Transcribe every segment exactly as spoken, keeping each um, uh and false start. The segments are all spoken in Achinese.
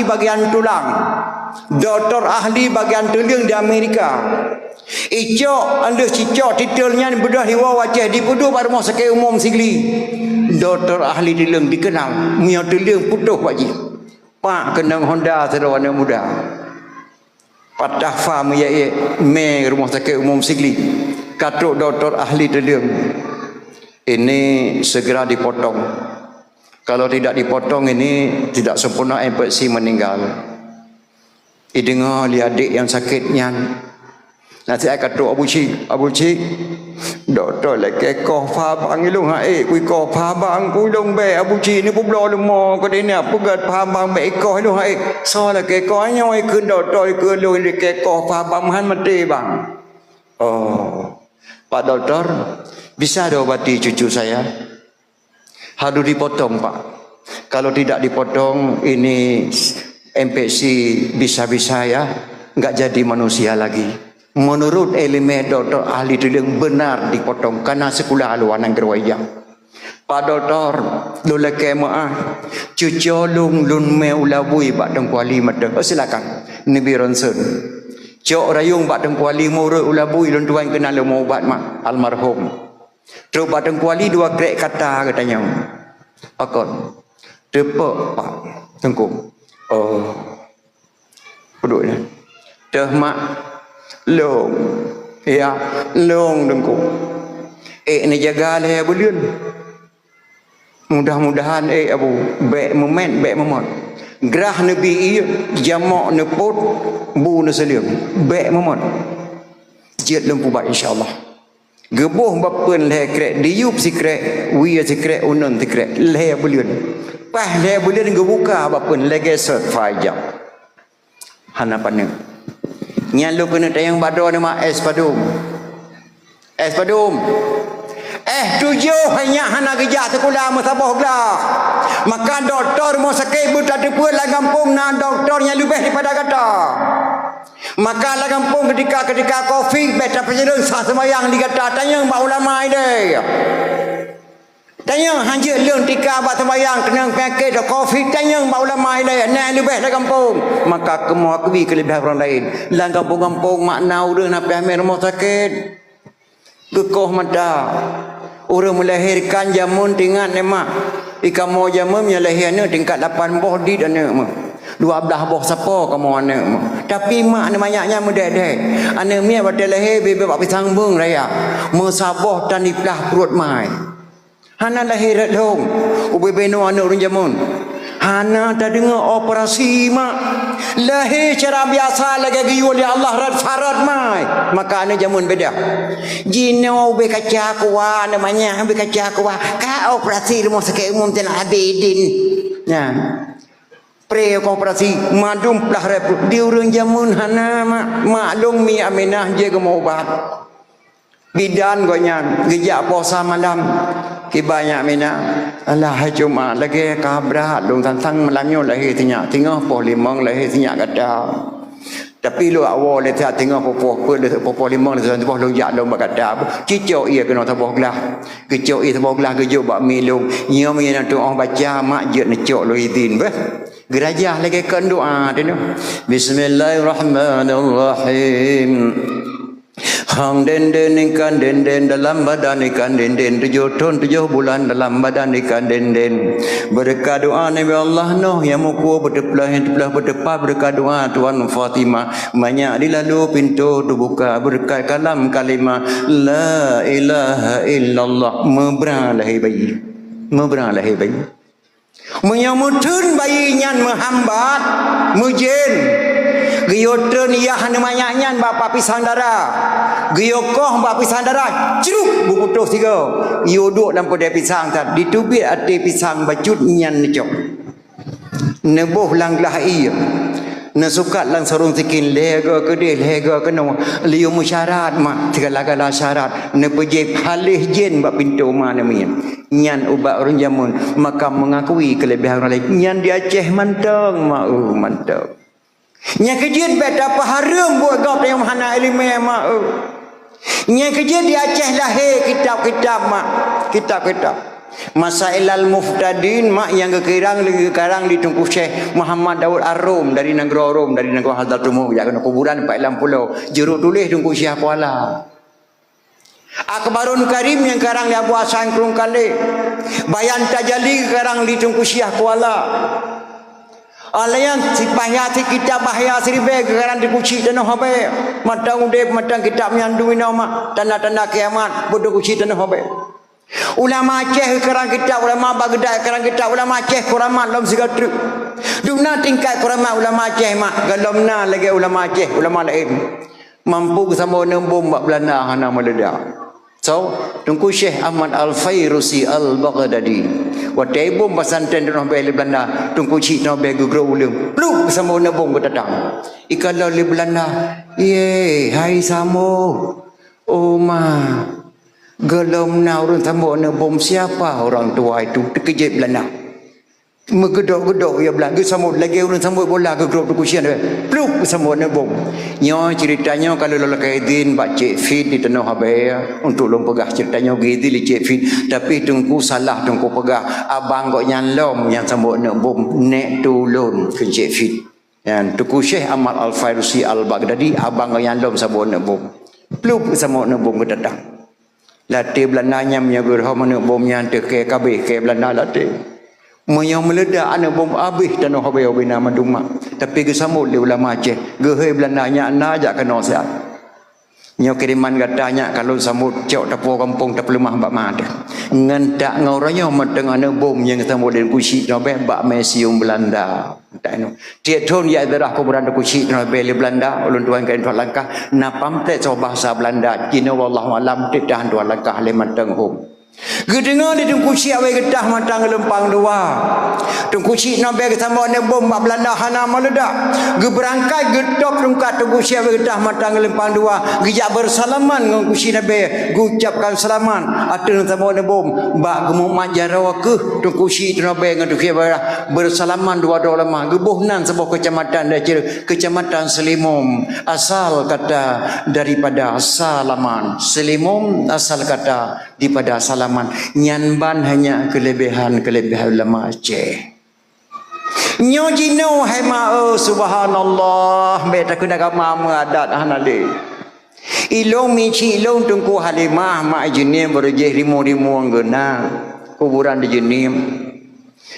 bagian tulang, doktor ahli bagian tuleueng di Amerika. Icok, lheueh sicok titel nyan beudôh iwoe u Aceh, dipeuduek bak Rumoh Sakét Umum Sigli. Doktor ahli tuleueng dikenal, meunyoe tuleueng putôh bak jih. Pak keunong honda sidroe aneuk muda. Patah fa meuyék-yék, mé Rumoh Sakét Umum Sigli. Ka trok doktor ahli tuleueng. Ini segera dipotong. Kalau tidak dipotong ini tidak sempurna, infeksi, meninggal. Ideungoe lé adék nyang sakét nyan. Nasihat ka trok Abu Cik, "Abu Cik, doktor lakée koh pha bang ilong haék, kui koh pha bang kui ilong bék Abu Cik, ni peubloe leumo keudeh ni peugét pha bang bék ikoh ilong haék." "Soe lakée koh?" "Nyoe ikheun doktor ikheun lôn lakée koh pha bang, meuhan maté bang." "Oh, Pak Doktor, bisa diobati cucu saya?" "Harus dipotong, Pak. Kalau tidak dipotong, ini infeksi bisa-bisa ya, nggak jadi manusia lagi." Menurut ileumé doktor ahli tuleueng, benar dipotong, karena sekolah luar negeri ijak. "Pak Doktor, lôn lakée meu'ah, cuco lôn, lôn mé u labui bak Teungku Ali mantong." "Oh, silakan, neubi ronsen." Cok rayong bak Teungku Ali, "Murot u labui lôn tuan keunan lôn meu-ubat mak almarhum." Trok bak Teungku Ali dua krek kata geutanyong. "Pakon?" "Teupok, Pak Teungku." "Oh." Peuduek nyan. "Teuh mak, lôn." "Ya, lôn Teungku." "Ék neujaga lhée buleuen. Mudah-mudahan, ék Abu, bék meumet, bék meumot. Grah neubi ié, jamok neupot, bu neuseuleueng. Bék meumot." "Jeuet lôn peuubat, insya Allah." Geuboh bak peuen lhée krek, diyueb sikrek, wie sikrek, uneun sikrek, lhée buleuen. Paih lhée buleuen geubuka bak peuen lagée sot faijab. Hana paneuk. Nyan lôn keuneuk tanyong bak droeneuh mak, es padum. Es padum. Eh, tujoh hai nyak hana geujak sikula meusaboh glah. Maka doktor rumoh sakét beutateupeue lam gampông na doktor nyang leubeh daripada gata. Maka lam gampông keutika-keutika covid, bék tapeusireuen sah seumayang di gata, tanyong bak ulama ilée. Tanyong hanjeuet lôn tika bak seumayang keunong peunyakét covid, tanyong bak ulama ilée, na leubeh lam gampông. Maka kamoe akui keuleubeh ureuëng laén. Lam gampông-gampông mak na ureuëng na pih amé rumoh sakét. Geukoh mata. Ureuëng meulahérkan jameun teuingat nyan mak. Di kamoe jameun nyang lahé aneuëk tingkat lapan boh dit aneuëk meuh. Dua blaih boh sapo kamoe aneuëk meuh. Tapi mak aneuëk manyak nyan meudéh-déh. Aneuëk miet watée lahé bibit bak pisang beung raya. Meusaboh tan diplah pruet mai. Hana lahé rot lhong. Ubé-bé noe aneuëk ureuëng jameun. Hana tadeungoe operasi mak. Lahé cara biasa lagée geuyue lé Allah rot farot mai. Maka aneuëk jameun beda. Jinoe ubé kaca kuwa, aneuëk manyak ubé kaca kuwa. Ka operasi rumoh sakét umum Zainal Abidin. Nyan. Pre operasi madum plah rep di ureuëng jameun hana mak. Maklum mi Aminah je geumeuubat. Bidan gobnyan geujak posa malam. Kiban nyak Aminah, "Alah hai Jumat lagée ka brat lôn, tantang malam nyoe lahé sinyak singoh poh limong lahé sinyak gata. Tapi lôn awoe lé that singoh poh poh peuet lé poh poh limong lé singoh poh lôn jak lôn bak gata." Cicok ié keunoe saboh glah. Geucok ié saboh glah geujok bak mi lôn. Nyoe meunyoe na tuoh baca mak jeuet neucok lôn idin beh. Geurajah lagée kon doa teuh. Bismillahirrahmanirrahim. Hang denden ikan denden dalam badan ikan denden tujoh thon tujoh bulan dalam badan ikan denden. Beureukat doa Nabi Allah Nuh nyang meuko beuteupeuleuh nyang teupeuleuh beuteupat beureukat doa Tuan Fatimah. Manyak dilalu pintoe teubuka beureukat kalam kalimah la ilaha illallah. Meubra lahé bayi. Meubra lahé bayi. Meunyoe meutheun bayi nyan meuhambat, meujén, geuyue treun yah aneuëk manyak nyan bak, bak pisang dara, geuyue koh bak pisang dara, cruk, beuputôh sigoe, yue duek lam peudée pisang that, diteubiet até pisang bacut nyan neucok. Neuboh lam glah ié. Neusukat lam sarong sikin lhée goe keudeh lhée goe keunoe, liyue meusyarat mak, sigala-gala syarat, neupeujép haléh jén bak pintoe ma neumiet. Nyan ubat ureuëng jameun, maka meungakui keuleubeh ureuëng laén. Nyan di Aceh mantong, ma-, eu, mantong. Nyang keujeuet bék tapeuhareuem buet gob nyang hana iéleumé, ma-, eu. Nyang keujeuet di Aceh lahé kitab-kitab, mak, kitab-kitab. Masailal Muhtadin mak nyang geukarang lé, geukarang lé Teungku Syekh Muhammad Daud Ar-Rum dari nanggroe Rom, dari nanggroe Hadratumu, jak keunoe kuburan Pak Ilam Pulo. Jeuet tuléh Teungku Syekh Kuala. Akhbarun Karim nyang karang lé Abu Hasan Krueng Kalé. Bayan Tajali karang lé Teungku Syekh Kuala. Alaian sipahya si kitab bahya siribée karang Teungku Syekh Tanoh Abée. Mantong udeb, mantong kitab nyan duinoe mak, tanda-tanda kiamat, Teungku Syekh Tanoh Abée. Ulama Aceh karang kitab, ulama Baghdad karang kitab, ulama Aceh kuramat lom sigoe treuk. Dum na tingkat kuramat ulama Aceh mak, gohlom na lagée ulama Aceh, ulama laén. Mampu geusampoe aneuk bom bak Belanda hana meuledak. So, Teungku Syekh Ahmad Al-Fairusi Al-Baghdadi. Watée bom pesantren Tanoh Abée lé Belanda, Teungku Syekh Tanoh Abée geugroe uleueng. Plup, geusampoe aneuk bom geutatang. Ikalon lé Belanda, "Ye, hai sampoe. Oh ma, gohlom na ureuëng sampoe aneuk bom, siapa orang tua itu?" Teukeujot Belanda. Meugeudok-geudok ya Belanda, geusampoe lagée ureuëng sampoe bola geugrob Teungku Syekh, plup, geusampoe aneuk bom. Nyoe ceurita nyoe ka lôn lakée idhin bak Cek Fit di Tanoh Abée untuk lôn peugah ceurita nyoe, geuidhin lé Cek Fit. Tapi Teungku salah Teungku peugah, abang gobnyan lom nyang sampoe aneuk bom, nek tulôn kheun Cek Fit. Nyan, Teungku Syekh Ahmad Al-Fairusi Al-Baghdadi, abang gobnyan lom sampoe aneuk bom. Plup, sampoe aneuk bom geutatang. Latée Belanda nyan meunyoe geurhom aneuk bom nyan teuh kée kabeh kée Belanda latée. Meunyoe meuledak aneuk bom abeh Tanoh Abée ubena mandum mak. Tapi geusampoe lé ulama Aceh, geuhôi Belanda nyan na jak keunoe siat. Nyoe kiriman gata nyak ka lôn sambot cok tapuwoe gampông tapeuleumah bak ma teuh. Ngon tak ngon uroe nyoe mantong aneuk bom nyang geusampoe lé Teungku Syekh Tanoh Abée bak museum Belanda. Tiep thon jak ziarah kuburan Teungku Syekh Tanoh Abée lé Belanda, ulôn tuan keu tuan langkah, na pamflet soe bahasa Belanda, jinoe wallahu alam, teuh tahan tuan langkah lé mantong hom. Geudeungoe lé Teungku Syekh Abée geutah mantong geulumpang dua. Teungku Syekh Tanoh Abée geusampoe aneuk bom bak Belanda hana meuledak. Geubeurangkat geutôb tungkat Teungku Syekh Abée geutah mantong geulumpang dua. Geujak beusalaman ngon Teungku Syekh Tanoh Abée, geucabkan seulamat ateueh sampoe aneuk bom. Bak geumumat jaroe keuh Teungku Syekh Tanoh Abée ngon Teungku Syekh Abée beusalaman dua droe ulama. Geuboh nan saboh keucamatan di Aceh, Keucamatan Seulimom, asal kata daripada salaman. Seulimom asal kata daripada salaman. Nyan ban hanya keuleubiehan-keuleubiehan ulama Aceh. Nyoe jinoe hai ma, oh, subhanallah, bék takheun agama meuadat hana lé. Ilôn mici ilôn Teungku Halimah mak Jeuniem beureujeih rimueng-rimueng geuna kuburan di Jeuniem.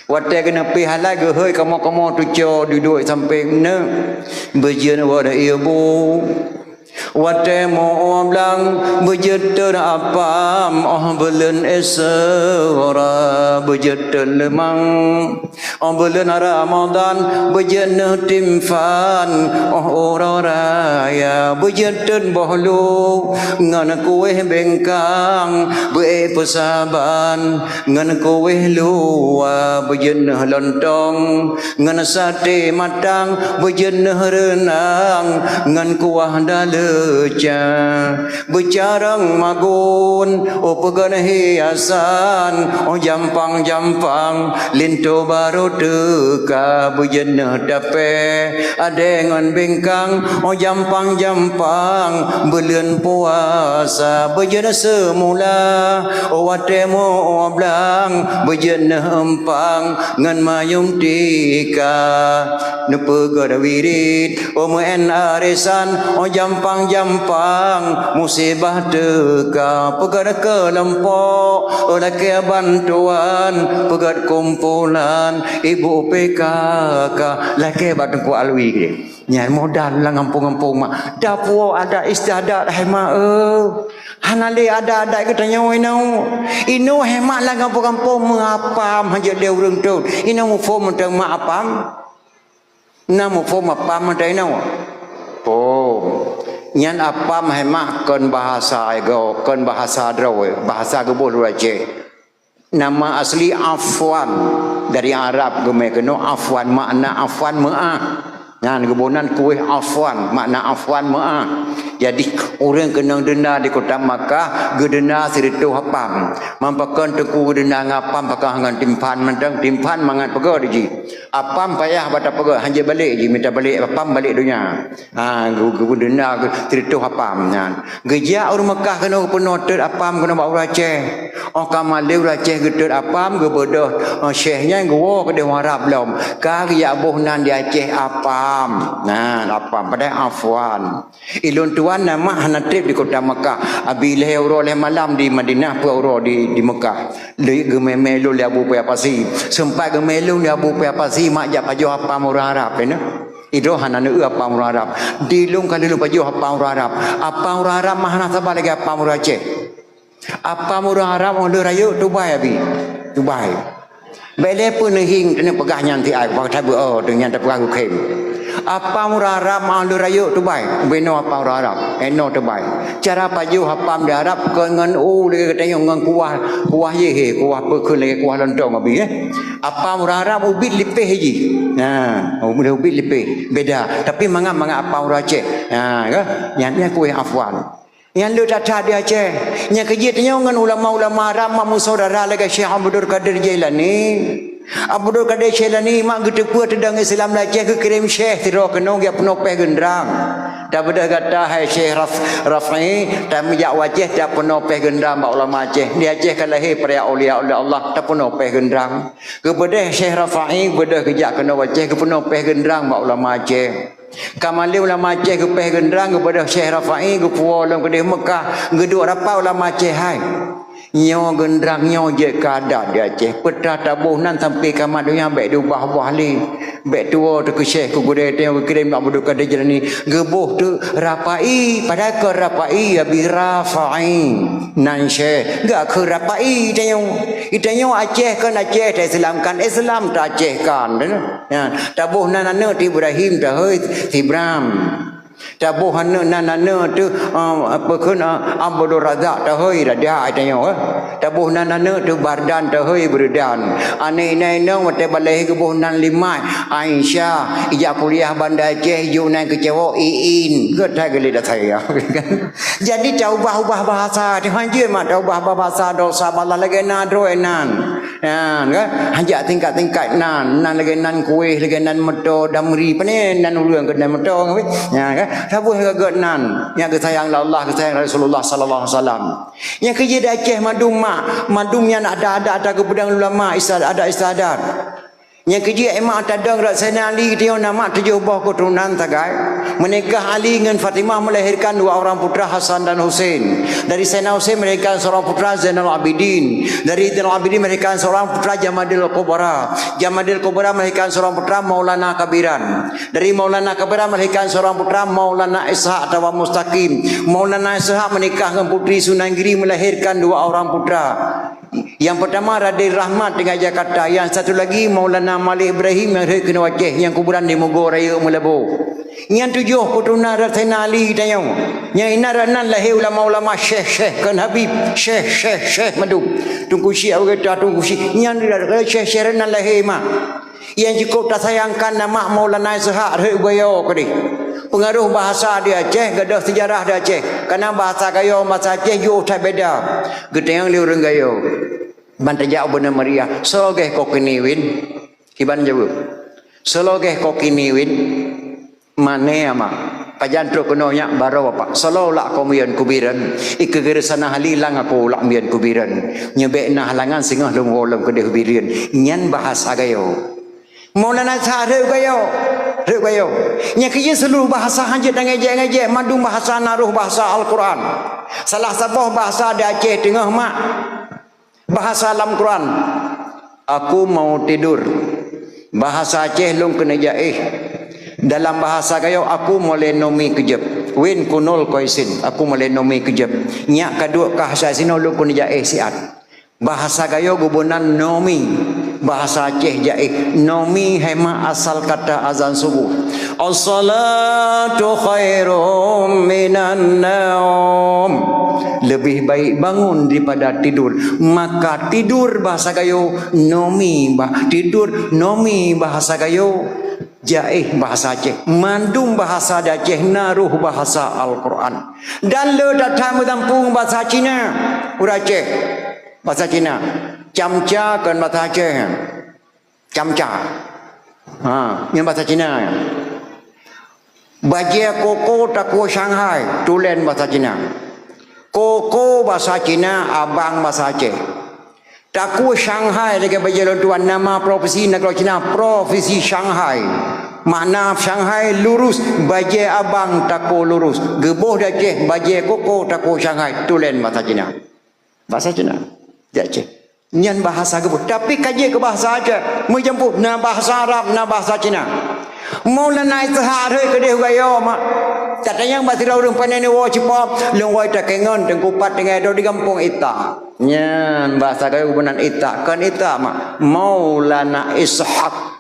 Watée geuneupih alat geuhôi kamoe-kamoe tuco dudoe sampéng neuk beujeuet woe ibu. Watée moe blang beujeuet teun apam, óh buleuen Isra beujeuet teun leumang, óh buleuen Ramadhan beujeuet neuh timphan, óh uroe raya beujeuet teun boh lu ngon kueh bengkang beuék peusaban. Ngon kueh luwa beujeuet neuh lontong, ngon saté matang beujeuet neuh reunang, ngon kuah daleuca beucarang magun, oh peugah hiasan, oh jampang-jampang linto barô teuka beujeuet neuh tapé. Adée ngon bengkang, oh jampang-jampang buleuen puasa beujeuet seumula, oh watée moe blang beujeuet neuh eumpang ngon mayum tika. Neupeugét wirit, oh meu'én arisan, oh jampang-jampang musibah teuka. Peugét keulompok, oh lakée bantuan, peugét kumpulan ibu P K K. Lakée bak Teungku Alwi. Nyan modal lam gampông-gampông mak. Dapuwoe adat istiadat hai mak, eh. Hana lé adat-adat geutanyoe inoe. Inoe hai mak lam gampông-gampông meuapam hana jeuet lé ureuëng teuh. Inoe muphom mantong mak apam. Na muphom apam mantong inoe. Oh. Nyan apam hai mak kon bahasa ego, kon bahasa droe, bahasa geuboh luwa Aceh. Nama asli afwan. Dari Arab geumé keunoe afwan, makna afwan meu'ah. Nyan geuboh nan kueh afwan, makna afwan meu'ah. Jadi, ureuëng keunong deunda di kota Makkah, geudeunda sireutôh apam. Man pakon teungku geudeunda ngon apam, pakon ngon timphan mantong, timphan mangat peugah di jih. Apam payah bak tapeugah, hanjeuet balek jih, mita balek apam balek donya. Ha, geu-, geu-, geudeunda geu-, sireutôh apam nyan. Geujak ureuëng Makkah keunoe geupeunoh teut apam keunoe bak ureuëng Aceh. Óh ka malée ureuëng Aceh geuteut apam, geubeudôh, eh, syeh nyan geuwoe keudeh ureuëng Arab lom. Ka geujak boh nan di Aceh apam. Nah, apam, padahai afwan. Ilôn tuan na mak hana treb di kota Makkah. Abi lhée uroe lhée malam di Madinah, peuet uroe di, di Makkah. Lé geumé-mé lôn lé Abu Paya Pasi. Seumpat geumé lôn lé Abu Paya Pasi, mak jak pajoh apam ureuëng Arab, ya, nah. Idroe hana neueu apam ureuëng Arab. Di lôn ka lheueh lôn pajoh apam ureuëng Arab. Apam ureuëng Arab mah hana saba lagée apam ureuëng Aceh. Apam ureuëng Arab óh lheueh rayeuk tubai abi. Tubai. Bèk lé peue neuhieng keuneuk peugah nyan ti ai, bak tabu, oh, tu nyan tapeugah geukhém. Apam ureuëng Arab óh lheueh rayeuk tubai, beno apam ureuëng Arab, eno tubai. Cara pajoh apam di Arab kon ngon u lagée geutanyoe ngon kuah, kuah yeh, kuah peukheun lagée kuah lontong abi, eh. Apam ureuëng Arab ubit lipéh jih. Nah, ubit, ubit lipéh. Beda, tapi mangat-mangat apam ureuëng Aceh. Nah, kan? Nyan, nyan kueh afwan. Nyang le that-that di Aceh. Nyang keujeuet tanyoe ngon ulama-ulama Arab mak meusaudara lagée Syekh Abdul Qadir Jailani. Abdul Qadir Jailani mak geuteupeue teudong Islam di Aceh geukirém syekh sidroe keunoe geujak peunoh péh geundrang. Tabeudôh gata hai Syekh Raf-, Rafi, tamijak u Aceh tapeunoh péh geundrang bak ulama Aceh. Di Aceh ka lahé para aulia-aulia Allah tapeunoh péh geundrang. Geubeudôh Syekh Rafi, beudôh geujak keunoe u Aceh geupeunoh péh geundrang bak ulama Aceh. Ka malée ulama Aceh geupéh geundrang, geubeudôh Syekh Rafi, geupuwoe lom keudeh Meukah, geuduek rapat ulama Aceh hai. Nyoe geundrang nyoe jeuet keu adat di Aceh. Peue teuma taboh nan sampoe kiamat donya bèk diubah-ubah lé. Bèk tuwoe teuh keu syekh keu gurée tanyoe geukirém bak Abdul Qadir Jailani. Geuboh teuk Rafa'i, padahai kon Rafa'i, abi Rafa'i. Nan syekh, gak keu Rafa'i tanyoe. Tanyoe Aceh kon Aceh, ta-Islamkan Islam, ta-Acehkan. Nyan, taboh nan aneuk teuh Ibrahim, tahôi Sibram. Taboh aneuk nan aneuk teuh, eh, apa kheun, eh, Abdul Razak, tahôi Radak tanyoe, eh. Taboh nan aneuk teuh Bardan, tahôi Beureudan. Aneuk inong-inong watée baleh geuboh nan limat, Aisyah, ijak kuliah Banda Aceh, ijok nan keucewok, Iin. Geutai geulit asai ya. Jadi taubah-ubah bahasa, teuh hanjeuet mak taubah bahasa dosa bala lagée na droe nan. Nyan, kan? Hanjak tingkat-tingkat nan, nan lagée nan kueh, lagée nan moto, damri, pane nan ureuëng keu nan moto, kan? Nyan, kan? Saboh gagak nan, nyang geusayang lé Allah, geusayang lé Rasulullah sallallahu alaihi wasallam. Nyang keujeuet di Aceh mandum mak, mandum nyan ada-ada, ada geupeudong ulama, istiadat, ada istiadat. Nyang keujeuet mak tadong rot Saidina Ali tanyoe na mak tujoh boh keuturonan sagai. Meunikah Ali ngon Fatimah melahirkan dua orang putra Hasan dan Husain. Dari Saidina Husain melahirkan seorang putra Zainal Abidin. Dari Zainal Abidin melahirkan seorang putra Jamadil Kubra. Jamadil Kubra melahirkan seorang putra Maulana Kabiran. Dari Maulana Kabiran melahirkan seorang putra Maulana Ishak atawa Mustaqim. Maulana Ishak menikah dengan Putri Sunan Giri melahirkan dua orang putra. Nyang peutama Raden Rahmat tinggai Jakarta, nyang satu lagi Maulana Malik Ibrahim nyang rhot keunoe Aceh, nyang kuburan di Mugo Raya Meulaboh. Nyan tujoh keuturonan Saidina Ali tanyoe. Nyang inan rot nan lahé ulama-ulama syekh-syekh kon Habib, syekh-syekh-syekh mandum. Teungku Syik Abu Gata, Teungku Syik, nyan syekh-syekh rot nan lahé mak. Nyang cukôp tasayangkan na mak Maulana Ishak rhot Gayo keudeh. Peungaroh bahasa di Aceh, gadôh seujarah di Aceh. Kareuna bahasa Gayo, bahasa Aceh jôh that beda. Geutanyong lé ureuëng Gayo. Ban tajak u Beuna Meriah, "Soe lagée ko kini win?" Kiban jaweueb, "Soe lagée ko kini win?" "Mané ama?" "Pajan trok keunoe nyak?" "Baroe bapak." "Soe lagée lak ko miyueb kubireuen?" "Ikeugeureusana hali lang aku lak miyueb kubireuen. Nyeubek na halangan singoh lôn woe lom keudeh bireuen." Nyan bahasa Gayo. Maulana Ishak rhot Gayo. Rhot Gayo. Nyang keujeuet seuluruh bahasa hanjeuet dan ngejek-ngejek, mandum bahasa na roh bahasa Al-Quran. Salah saboh bahasa di Aceh Teungoh mak. Bahasa lam Quran, "Aku mau tidur." Bahasa Aceh lôn keuneuk jaéh. Dalam bahasa Gayo, "Aku molée nomi keujeuet." Win kunol koisin, "Aku molée nomi keujeuet." Nyak ka duek kah sa sinoe lôn keuneuk jaéh siat. Bahasa Gayo geuboh nan nomi. Bahasa Aceh jaéh. Nomi hai mak asal kata azan subuh. "As-salatu khairum minan naum." Lebih baik bangun daripada tidur. Maka tidur bahasa Gayo, nomi bah-, tidur, nomi bahasa Gayo. Jaéh bahasa Aceh. Mandum bahasa di Aceh na roh bahasa Al-Quran. Dan le that-that meutampu bahasa Cina. Ureuëng Aceh. Bahasa Cina. Camca kon bahasa Aceh. Camca. Ha, nyan bahasa Cina. Bajée koko takue Shanghai, tulen bahasa Cina. Koko bahasa Cina, abang bahasa Aceh. Takue Shanghai lagée bajée lôn tuan, nama provinsi nanggroe Cina, provinsi Shanghai. Makna Shanghai lurus, bajée abang takue lurus. Geuboh di Aceh, bajée koko takue Shanghai, tulen bahasa Cina. Bahasa Cina. Di Aceh. Nyan bahasa geuboh. Tapi ka jeuet keu bahasa Aceh. Meujampu, na bahasa Arab, na bahasa Cina. Maulana Ishaq rhot keudeh u Gayo, mak. Tatanyong bak sidroe ureuëng pane neuwoe cipom, lôn woe takengon teungku pat tinggai droe di gampông Ita. Nyan bahasa Gayo geuboh nan Ita, kon Ita, mak. Maulana Ishaq.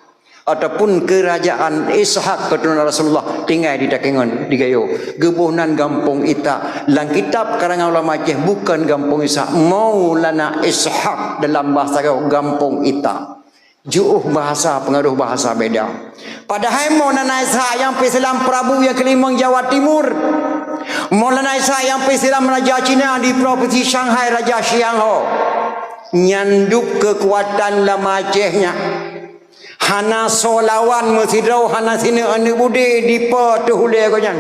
Ataupun kerajaan Ishak keuturunan Rasulullah tinggai di Takengon, di Gayo. Geuboh nan gampông Ita. Lam kitab karangan ulama Aceh bukan gampông Ishak, Maulana Ishak dalam bahasa Gayo gampông Ita. Jiôh bahasa, pengaruh bahasa beda. Padahai Maulana Ishak nyang pih Islam Prabu nyang keulimong Jawa Timur. Maulana Ishak nyang pih Islam Raja Cina di provinsi Shanghai, Raja Xiang Ho. Nyan dub keukuatan ulama Aceh nyan. Hana soe lawan meusidroe, hana sineuk aneuk budé dipo teuh ulée gobnyan.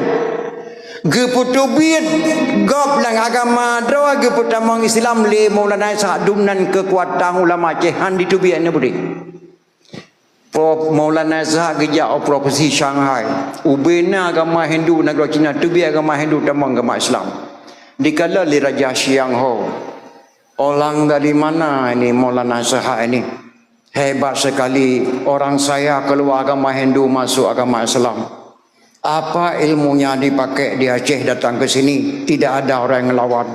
Geupeuteubiet gob lam agama droe geupeutamong Islam lé Maulana Ishak, dumnan keukuatan ulama Aceh han diteubiet aneuk budé. Po Maulana Ishak geujak u provinsi Shanghai. Ubena agama Hindu nanggroe Cina, teubiet agama Hindu tamong agama Islam. Dikalon lé Raja Xiang Ho. Orang dari mana ini Maulana Ishak ini? Hebat sekali, orang saya keluar agama Hindu masuk agama Islam. Apa ilmunya dipakai di Aceh datang ke sini? Tidak ada orang yang ngelawan.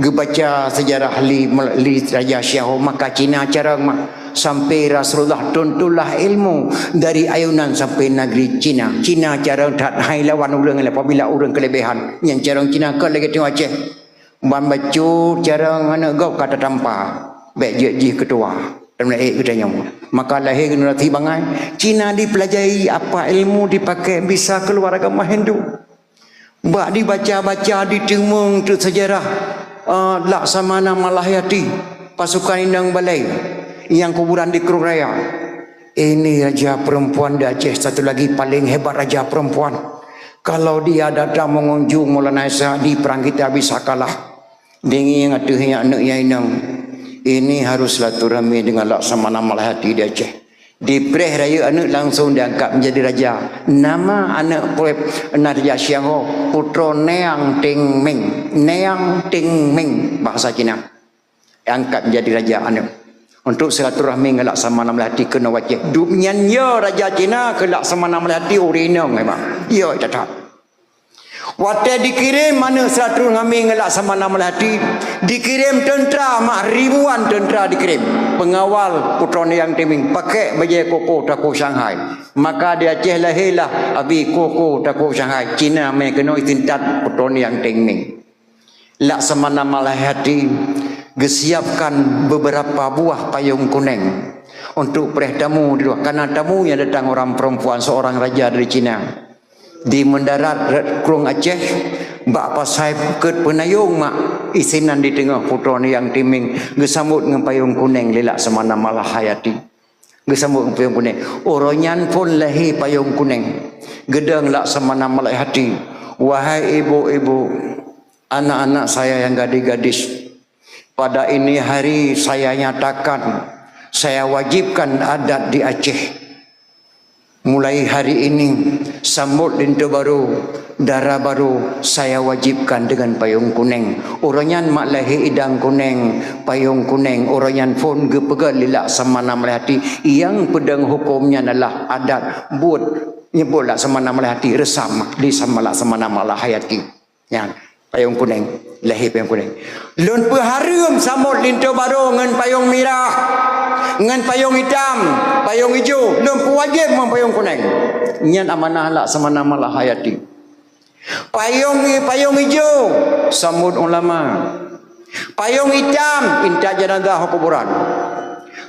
Geubaca sejarah li, li Raja Xiang Ho, maka Cina carông mak. Sampai Rasulullah tuntunlah ilmu dari ayunan sampai negeri Cina. Cina carông that hai lawan ureuëng laén apabila ureuëng kelebihan. Nyang carông Cina kon lagée teungoh Aceh. Ban bacut carông aneuk gob ka tatampa, bék jeuet jih keutua. Dan ék geutanyoe. Maka lahé generasi bangai, Cina dipelajari apa ilmu dipakai bisa keluar agama Hindu. Bak dibaca-baca, diteumeung teuk sejarah, eh, Laksamana Malahayati, pasukan inong balai nyang kuburan di Krueng Raya. Ini raja perempuan di Aceh satu lagi paling hebat raja perempuan. Kalau dia datang mengunjung Maulana Isa, di perang kita bisa kalah. Deungieng ateueh nyan aneuk nyang inong. Ini harus silaturahmi dengan Laksamana Malahayati di Aceh. Dipreh rayeuk aneuk langsung diangkat menjadi raja. Nama aneuk preh na Raja Xiang Ho, putroe Neang Ting Ming. Neang Ting Ming bahasa Cina. Angkat menjadi raja aneuk. Untuk silaturahmi ngon Laksamana Malahayati keunoe u Aceh. Dub nyan yo raja Cina keu Laksamana Malahayati ureuëng inong memang. Yo, that-that. Watée dikirém aneuk silaturahmi ngon Laksamana Malahayati, dikirém teuntra mak ribuan teuntra dikirém. Peungawal putroe Neang Ting Ming pakai bajée koko takue Shanghai. Maka di Aceh lahé lah Abi koko takue Shanghai. Cina mé keunoe iseuntat putroe Neang Ting Ming. Laksamana Malahayati geusiapkan beberapa buah payong kuneng untuk preh tamu di luwa. Karena tamu yang datang orang perempuan seorang raja dari Cina. Di mendarat Krueng Aceh, bak pasai Bukét Peunayong mak, isinan di teungoh putroe Neang Ting Ming geusambot ngon payong kuneng lé Laksamana Malahayati. Geusambot ngon payong kuneng. Uroe nyan phon lahé payong kuneng. Geudong Laksamana Malahayati, "Wahai ibu-ibu, anak-anak saya yang gadis-gadis, pada ini hari saya nyatakan, saya wajibkan adat di Aceh. Mulai hari ini, sambot linto barô, dara barô, saya wajibkan dengan payong kuneng." Uroe nyan mak lahé idang kuneng, payong kuneng. Uroe nyan phon geupeugah lé Laksamana Malahayati, nyang peudong huköm nyan adalah adat, buet, nyeubot Laksamana Malahayati, reusam di sama Laksamana Malahayati. Nyan, payong kuneng, lahé payong kuneng. Lôn peuhareuem sambot linto barô ngon payong mirah, ngon payong itam, payong ijo, lôn peuwajéb ngon payong kuneng. Nyan amanah Laksamana Malahayati. Payong, payong ijo, sambot ulama. Payong itam, intat jenazah u kuburan.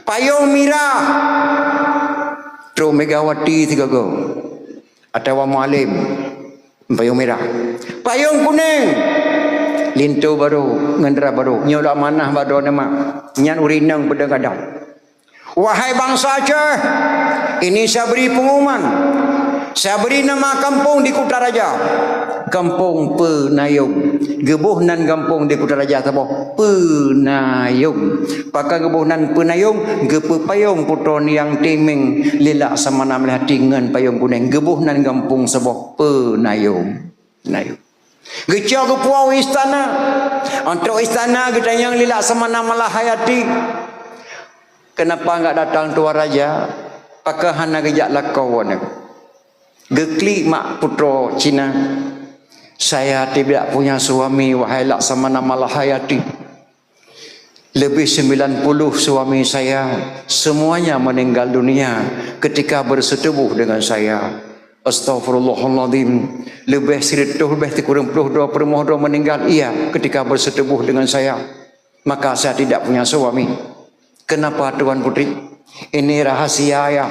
Payong mirah, Trok Megawati sigoe-goe. Atawa Mualem, payong mirah. Payong kuneng, linto barô, ngon dara barô. Nyoe lôn amanah bak droeneuh mak. Nyan ureueng inong peudong adat. Wahai bansa Aceh, ini saya beri pengumuman. Saya beri nama kampung di Kutaraja. Kampung Peunayong. Geuboh nan gampông di Kutaraja saboh Peunayong. Pakon geuboh nan Peunayong, geupeupayong putroe Niang Timeng Lilaksamana Maléhati ngon payong kuneng. Geuboh nan gampông saboh Peunayong. Peunayong. Geucok geupuwoe u istana. Trok istana geutanyong Lilaksamana Malahayati, "Kenapa enggak datang Tuan Raja? Pakon hana geujak lakoe?" Geuklik mak putroe Cina, "Saya tidak punya suami, wahai Laksamana Malahayati. Lebih sembilan puluh suami saya, semuanya meninggal dunia ketika bersetubuh dengan saya." Astagfirullahaladzim. Leubeh sireutôh, leubeh sikureueng ploh droe peurumoh droe meuninggal, iya, ketika bersetubuh dengan saya. Maka saya tidak punya suami. Kenapa, Tuan Putri? Ini rahasia, ya.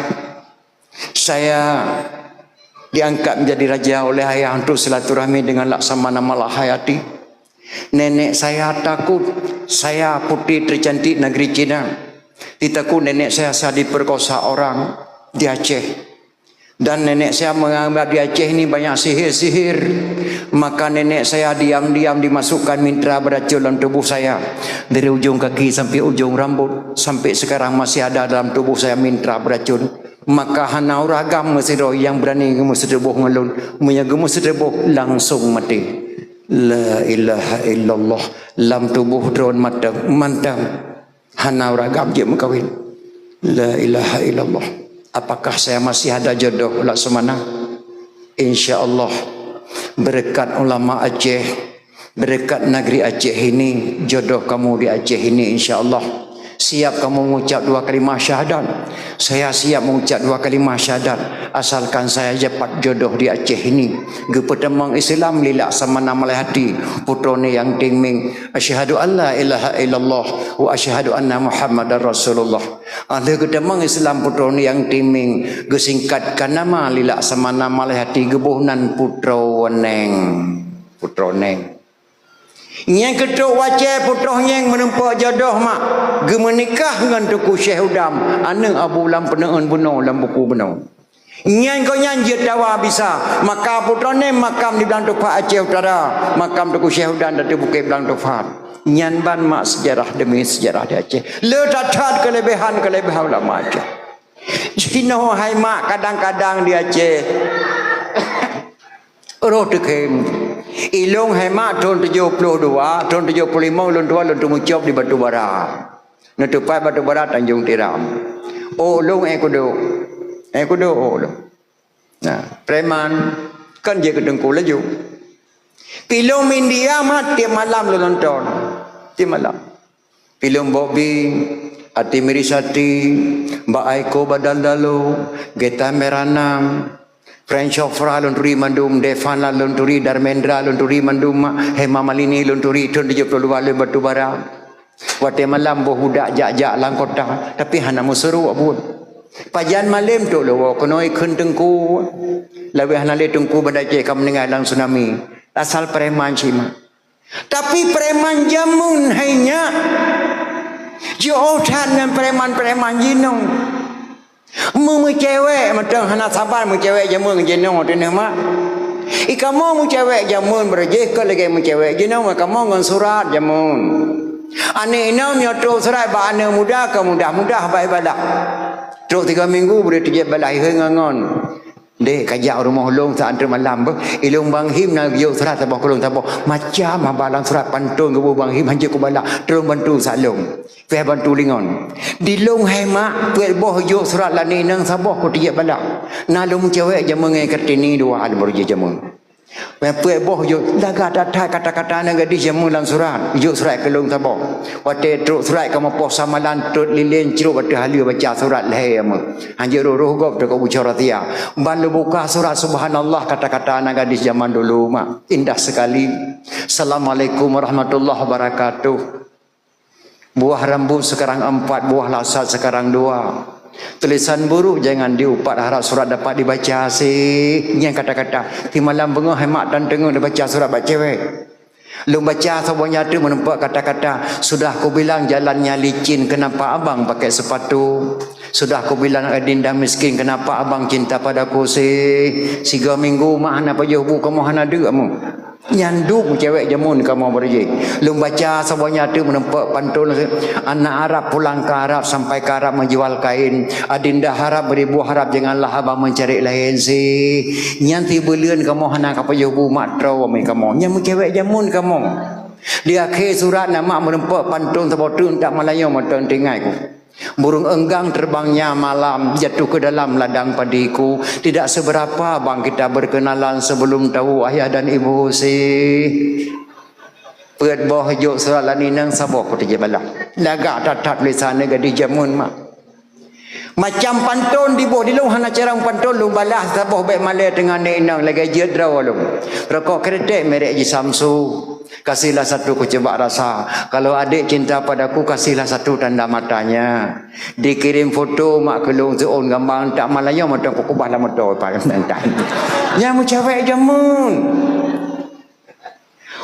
Saya diangkat menjadi raja oleh ayah untuk silaturahmi dengan Laksamana Malahayati. Nenek saya takut saya putri tercantik negeri Cina. Ditakut nenek saya, saya diperkosa orang di Aceh. Dan nenek saya menganggap di Aceh ini banyak sihir-sihir. Maka nenek saya diam-diam dimasukkan mintra beracun dalam tubuh saya. Dari ujung kaki sampai ujung rambut, sampai sekarang masih ada dalam tubuh saya mintra beracun. Maka hana ureueng agam meusidroe nyang beurani geumeuseuteuboh ngon lôn. Meunyoe geumeuseuteuboh, langsung maté. La ilaha illallah. Lam tuboh droen mantong, mantong. Hana ureueng agam jeuet meukawen. La ilaha illallah. Apakah saya masih ada jodoh, Laksamana? Insya Allah, berkat ulama Aceh, berkat negeri Aceh ini, jodoh kamu di Aceh ini, insya Allah. Siap kamu mengucap dua kalimah syahadat? Saya siap mengucap dua kalimah syahadat, asalkan saya dapat jodoh di Aceh ini. Geupeutamong Islam Lilaksamana Malahayati, putroe Niang Timeng. Asyhadu an la ilaha illallah wa asyhadu anna Muhammadar Rasulullah. Lheueh geutamong Islam putroe Niang Timeng, geusingkatkan nama Lilaksamana Malahayati, geuboh nan Putroe Neng. Putroe Neng. Nyang keutrok u Aceh, putroe Neng meureumpok jodoh mak, geumeunikah ngon Teungku Syekh Udam, aneuk Abu Lam Peuneuen bunoe lam buku bunoe. Nyan gobnyan jeuet dawa bisa, maka Putroe Neng makam di Blang Tufat Aceh Utara, makam Teungku Syekh Udam Datu Bukét Blang Tufat. Nyan ban mak seujarah demi seujarah di Aceh. Le that-that keuleubehan-keuleubehan ulama Aceh. Jinoe hai mak kadang-kadang di Aceh. Roh teukem. Ilôn hai mak thon tujoh ploh dua, thon tujoh ploh limong ulôn tuha lôn teumucop di Batu Bara. Neutupat Batu Bara Tanjong Tiram. Oh lôn eh kudok. Eh kudok oh lôn. Nah, preman kan jeuet keu teungku laju. Pilông India mat tiep malam lôn nonton. Tiep malam. Pilông Bobby, Ati Mirisati, Mbak Aiko Badaldalo, Geta Meranang, Frank Chopra lôn turi mandum, Devana lôn turi, Dharmendra lôn turi mandum, Hema Malini lôn turi, thon tujoh ploh dua lôn Batu Bara. Watée malam boh budak jak-jak lam kota, tapi hana meusuroh buet. Pajan malem trok leuwoe keunoe kheun teungku. Lawét hana lé teungku Banda Aceh ka meuninggai lam tsunami. Asal preman cit mak. Tapi preman jameun hai nyak jiôh that ngon preman-preman jinoe. Meumeucewek mantong hana saban meucewek jameun jinoe teuh mak. I kamoe meucewek jameun beureujeue ka lagée meucewek jinoe kamoe ngon surat jameun. Aneuk inong meunyoe trok surat bak aneuk muda ka mudah-mudah bak ibadah. Trok tiga minggu bri teujieb balah hai ngon-ngon. Dek, kajak rumoh lôn saat teuk malam beuh. Ilôn Bang Him na geuyue surat saboh keu lôn saboh. Macam haba lam surat pantôn geuboh Bang Him hanjeuet kubalah. Tulông bantu saat lôn. Pih bantu lingon. Di lôn hai mak, peuet boh jok surat lani nang saboh keu tiep balak. Na lôn cewek jameun ngai Kartini dua lôn baru jijak jameun. Peuet boh jok, lagak that-that kata-kata aneuk gadis jameun lam surat. Jok surat keu lôn saboh. Watée trok surat ka meupoh samalan, trok lilén crok ateueh haleue baca surat lhée jameun. Hanjeuet roh-roh gob teuka bucora tia. Ban lôn buka surat, subhanallah, kata-kata aneuk gadis jameun dulu mak. Indah sekali. Assalamualaikum warahmatullahi wabarakatuh. Buah rambut sekarang empat, buah lasat sekarang dua. Tulisan buruk jangan diupat, harap surat dapat dibaca sih. Nyan kata-kata. Di malam beungoh hai mak tan teungoh dibaca surat bak cewek. Lôn baca saboh nyan teuk meurumpok kata-kata, "Sudah kubilang jalannya licin, kenapa abang pakai sepatu? Sudah kubilang adinda miskin, kenapa abang cinta padaku sih? Siga minggu mak hana pajoh bu, kamoe hana deuk mu." Nyan dum cewek jameun kamoe beurijih. Lôn baca saboh nyan teuk meurumpok pantôn, anak Arab pulang ke Arab, sampai ke Arab menjual kain. Adinda harap beribu harap, janganlah abang mencari lain sih. Nyan sibeuleuen kamoe hana kapajoh bu mak troe mi kamoe. Nyan meucewek jameun kamoe. Di akhé surat na mak meurumpok pantôn saboh teuk, tak malayoe mantong teuingat ku. Burung enggang terbangnya malam, jatuh ke dalam ladang padiku. Tidak seberapa bang kita berkenalan sebelum tahu ayah dan ibu sih. Peuet boh jok surat lani nang saboh ku teujeubala. Lagak that-that tulisan gadih jameun mak. Macam pantôn diboh di lôn hana carông pantôn lôn balah saboh bèk malèe teungoh nèk inong lagèe jeuet droe lôn. Rokok kretek merek jih Samsu. Kasihlah satu ku coba rasa. Kalau adik cinta padaku, kasihlah satu tanda matanya. Dikirim foto mak keu lôn seuôn gambang tak malayoe mantong ku keubah lam moto. Nyan meucewek jameun.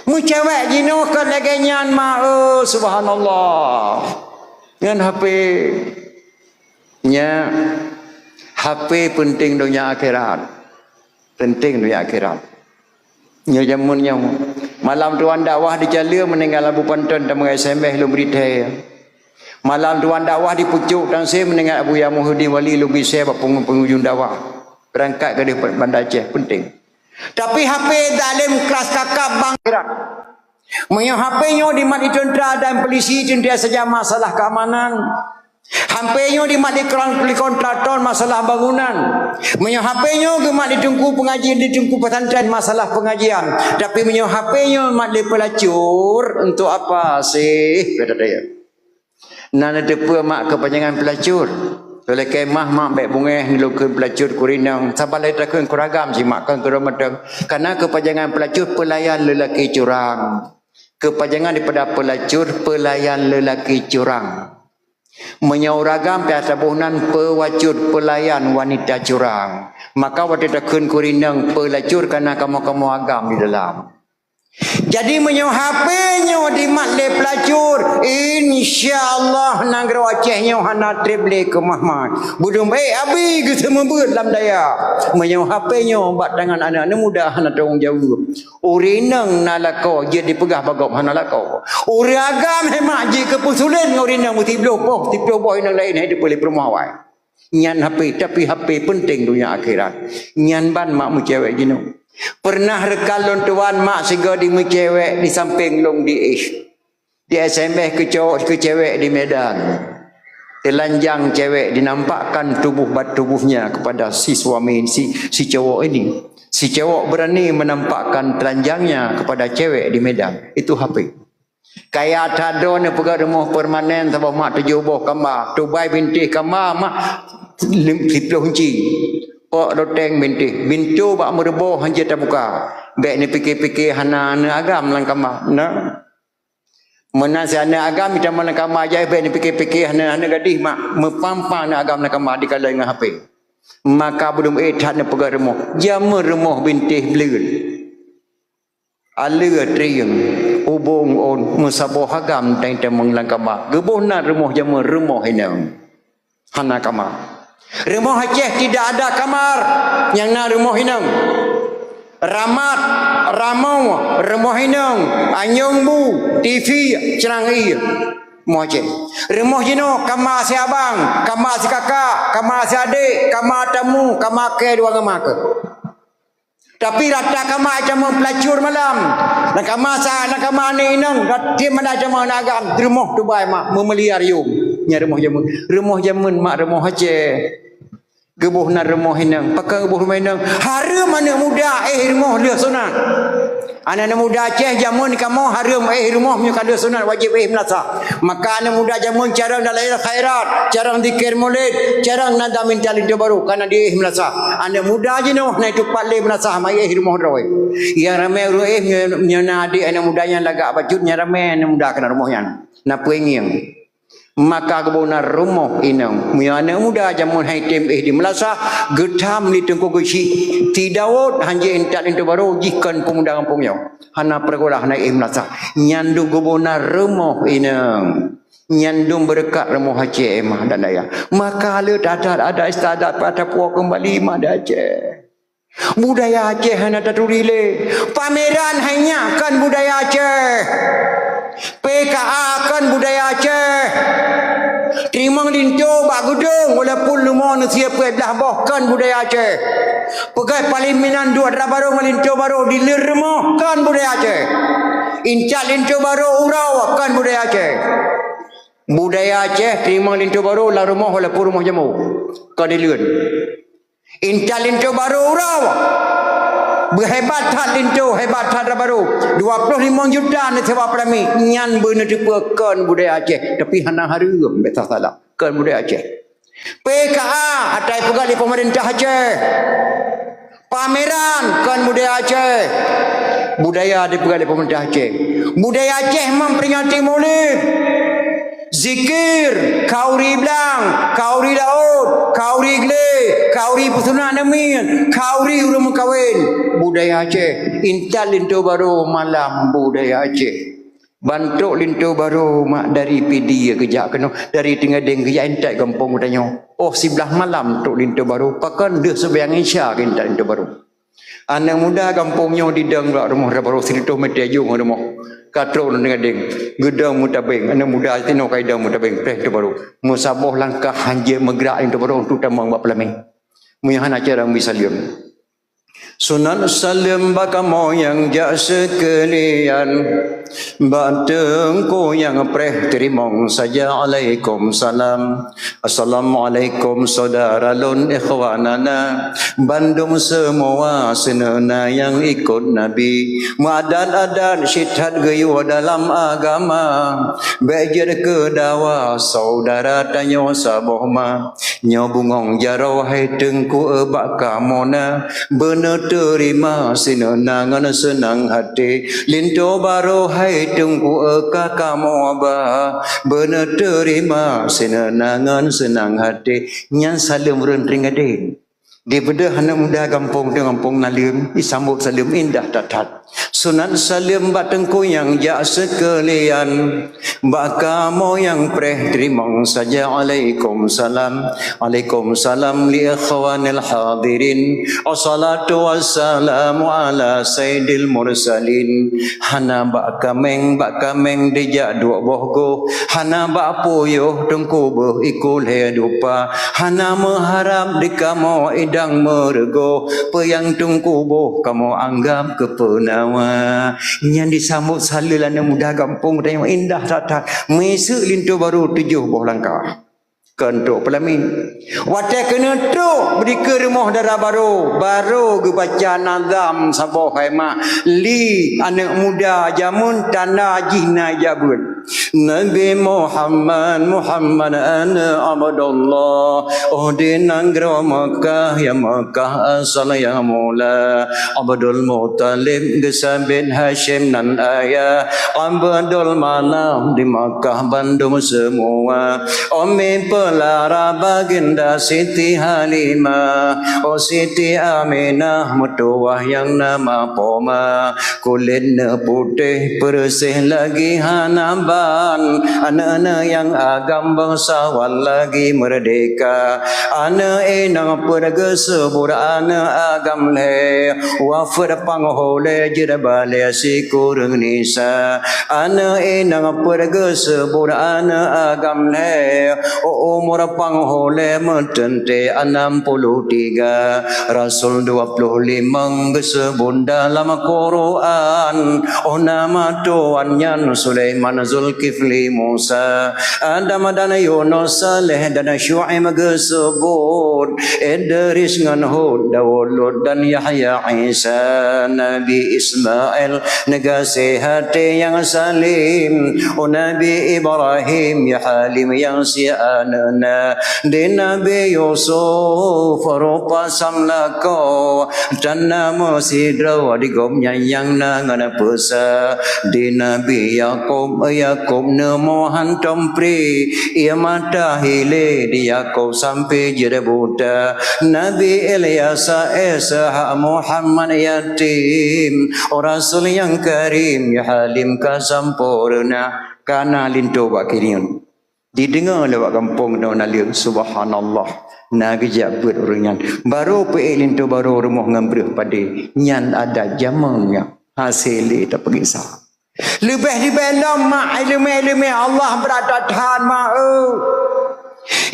Meucewek jinoe kon lagèe nyan mak, eh, subhanallah. Ngon H P. Nya, H P penting donya akhirat. Penting donya akhirat. Nyoe jameun nyoe. Malam tuan dakwah di Caleue meuninggai Abu Panton dan mengai S M S lôn bri thèe. Malam tuan dakwah di Pucok Tangse meuninggai Abuya Muhyiddin Wali lôn bri thèe bak pengu-, pengunjung dakwah. Berangkat keudeh Banda Aceh, penting. Tapi H P dalam kelas kakap bang akhirat. Meunyoe H P nyoe dimat di tentara dan polisi, tentara saja masalah keamanan. H P nyoe dimat di kon-, di kontraktor masalah bangunan. Meunyoe H P nyoe geumat di teungku pengaji, di teungku pesantren masalah pengajian. Tapi meunyoe H P nyoe mat di pelacur, untuk apa sih? Kata dia. Na neuteupeue mak keupanjangan peulacur. Lôn lakèe mah mak bèk beungèh neulôn kheun peulacur keu ureueng inong. Saban lé takheun keu ureueng agam cit mak kon keu droe mantong. Karena keupanjangan peulacur pelayan lelaki curang. Keupanjangan daripada peulacur pelayan lelaki curang. Meunyoe ureueng agam pih taboh nan peuwacur pelayan wanita curang. Maka watèe takheun keu ureueng inong peulacur karena kamoe-kamoe agam di dalam. Jadi meunyoe H P nyoe dimat lé peulacur, insya Allah nanggroe Aceh nyoe hana treb lé keumah-mah. Budum ék abi geuseumeubeuet lam daya. Meunyoe H P nyoe bak tangan aneuk-aneuk muda hana tanggong jaweueb. Ureueng inong na lakoe jeuet dipeugah bak gob hana lakoe. Ureueng agam hemat jeuet keu peusulet ngon ureueng inong meusibloh boh, siploh boh inong laén hai dipeuléh peurumoh awai. Nyan H P, tapi H P penting donya akhirat. Nyan ban mak meucewek jinoe. Pernah reukal lôn tuan mak sigoe di meucewek di sampéng lôn di éh. Di S M S keu cowok keu cewek di Medan. Telanjang cewek dinampakkan tubuh bat tubuhnya kepada si suami si, si cowok ini. Si cowok berani menampakkan telanjangnya kepada cewek di Medan. Itu H P. Kaya that droe neupeugah rumoh permanen saboh mak tujoh boh kama. Tubai bintéh kama mak lim-, siploh inci. Pok loteng bintéh. Bintoe bak meureuboh hanjeuet tabuka. Bèk neupiké-piké hana aneuk agam lam kama. Na. Meunan si aneuk agam itamong lam kama jai bèk neupiké-piké hana aneuk gadih mak. Meupang-pang aneuk agam lam kama dikalon ngon H P. Maka budum ék that neupeugah rumoh. Jameun rumoh bintéh bleuen. Aleue trieng, ubong ôn, meusaboh agam teuntèe meulang kama. Geuboh nan rumoh jameun rumoh inong. Hana kama. Rumoh Aceh tidak ada kamar, nyang na rumoh inong. Ramat, ramoe, rumoh inong, anyong bu, T V, ceurang ie. Rumoh Aceh. Rumoh jinoe kama si abang, kama si kakak, kama si adék, kama tamu, kama kèe dua ngon ma keuh. Tapi rata kama itamong peulacur malam. Lam kama sa, lam kama aneuk inong, rata mandai itamong aneuk agam, rumoh tubai mak, meumeuliar yum. Nyan rumoh jameun. Rumoh jameun mak rumoh Aceh. Geuboh nan rumoh inong. Pakon geuboh rumoh inong? Hareuem aneuk muda éh rumoh lheueh sunat. Aneuk-aneuk muda Aceh jameun kamoe hareuem éh rumoh meunyoe ka lheueh sunat wajéb éh meulasah. Maka aneuk muda jameun carông dalam khairat, carông zikir mulod, carông nada minta linto barô, kana diéh meulasah. Aneuk muda jinoe na itu pat lé meulasah, ma éh rumoh droe. Nyang ramé ureueng éh nyoe, nyoe na adék aneuk muda nyang lagak bacut, nyang ramé aneuk muda keunan rumoh nyan. Na peue ngieng. Maka geuboh na rumoh inong. Meunyoe aneuk muda jameun hai tem éh di meulasah, geutham lé Teungku Geuchik, si Daud hanjeuet intat linto barô jih kon peumuda gampông nyoe. Hana peureugulah na éh meulasah. Nyan dum geuboh na rumoh inong. Nyan dum beureukat rumoh Aceh, ma dan dayah. Maka le tadat adat istiadat pada puwoe keumbali ma di Aceh. Budaya Aceh hana taturi lé. Pameran hai nyak kon budaya Aceh. P K A kon budaya Aceh. Teurimong linto bak geudong walaupun leumo neusie peuet blaih boh kon budaya Aceh. Peugét paliminan duek dara barô ngon linto barô di leueh rumoh kon budaya Aceh. Intat linto barô uroe kon budaya Aceh. Budaya Aceh teurimong linto barô lam rumoh walaupun rumoh jamô kon di leuen. Intat linto barô uroe. Beuhebat that linto, hebat that dara barô. Dua ploh limong juta neusewa peulamiet. Nyan beuneuteupeue kon budaya Aceh. Tapi hana hareuem, bèk salah. Kon budaya Aceh. P K A ata ipeugah lé peumeurintah Aceh. Pameran kon budaya Aceh. Budaya dipeugah lé peumeurintah Aceh. Budaya Aceh memperingati Maulid. Zikir, khauri blang, khauri laôt, khauri glé, khauri peusunat namiet, khauri ureueng meukawen. Budaya Aceh, intat linto barô malam budaya Aceh. Ban trok linto barô mak dari Pidie geujak keunoe, dari Teungadeng geujak intat gampông geutanyoe. Oh siblaih malam trok linto barô, pakon deuh seumayang Isya geuintat linto barô. Aneuk muda gampông nyoe didong bak rumoh dara barô sireutôh meter jong rumoh. Ka trok ngon Teungadeng, geudong meutabeng, aneuk muda sinoe ka idong meutabeng, preh linto barô. Meusaboh langkah hanjeuet meugrak linto barô untuk tamong bak peulamé. Meunyoe hana cara meusaleuem. Sunat saleuem bak kamoe nyang jak seukeulian. Bak teungku nyang preh teurimong saja alaikum salam. Assalamualaikum saudara lôn ikhwanana. Bandum seumua seuneuna nyang ikot Nabi. Meuadat-adat sit that geuyue dalam agama. Bèk jeuet keu dawa saudara tanyoe saboh ma. Nyoe bungöng jaroe hai teungku e bak kamoe na, beuneuteurima sineuna ngon seunang até. Linto barô hai teungku e ka kamoe ba, beuneuteurima sineuna ngon seunang até. Nyan saleuem ureueng Teungadeng. Dibeudôh aneuk muda gampông teuh gampông naleueng, disambot saleuem indah that-that. Sunat saleuem bak teungku nyang jak seukeulian, bak kamoe nyang preh teurimong saja alaikum salam. Alaikum salam li ikhwanil hadirin. Assalatu wassalamu ala sayyidil mursalin. Hana bak kaméng, bak kaméng dijak duek boh goh. Hana bak puyoh teungku beuh iku lhée dupa. Hana meuharab di kamoe idang meureugoh, peue nyang teungku boh kamoe anggab keu peunawa. Nyan disambot saleuem aneuk muda gampông tanyoe indah that-that. Miseuk linto barô tujoh boh langkah. Keu trok peulamé. Watée keuneuk trok bri keu rumoh dara barô, barô geubaca nazam saboh hai mak li aneuk muda jameun tanda jih na jabeuen. Nabi Muhammad, Muhammad aneuk Abdullah. Oh di nanggroe Makkah, ya Makkah asal nyang mula. Abdul Muttalib geusabet Hasyim nan ayah. Abdul Manaf di Makkah bandum seumua. Umi peulara baginda Siti Halimah. Oh Siti Aminah meutuwah nyang nama poma. Kulét neuputéh peureuseh lagi hana ban, aneuk-aneuk nyang agam bangsawan lagi meurdeka. Aneuk inong peuet geuseubut aneuk agam lhée, wafeuet panghulée jeuet balée sikureueng nisa. Aneuk inong peuet geuseubut aneuk agam lhée, u umur panghulée meuteuntée anam puluh tiga. Rasul dua puluh limong geuseubut dalam Quran. Oh nama tuan nyan Sulaiman, Zulkifli, Musa, Adam dan Yunus, Saleh dan Syuaib geuseubut, Idris ngon Hud, Daud, Lut dan Yahya, Isa, Nabi Ismail, neugaséh até nyang salim, oh Nabi Ibrahim, ya Halim nyang sianeuna, di Nabi Yusuf, rupa samlakoe, Tan na meusidroe di gobnyan nyang na ngon peusa, di Nabi Yakub, Yakub Neumohan tompré, ia mata hilé di Yakub sampai jeuet buta. Nabi Ilyas, Ishak, Muhammad yatim. Oh Rasul nyang karim, ya Halim ka sampoereuna. Kana linto bak kirieng. Dideungoe lé bak gampông nyoe naleueng, subhanallah. Na geujak beuet ureuëng nyan. Barô peuék linto barô rumoh ngon breueh padé. Nyan adat jameun nyan. Hasé lé tapeugisa. Leubeh-leubeh lom mak ileumé-ileumé Allah brat that-that mak eu.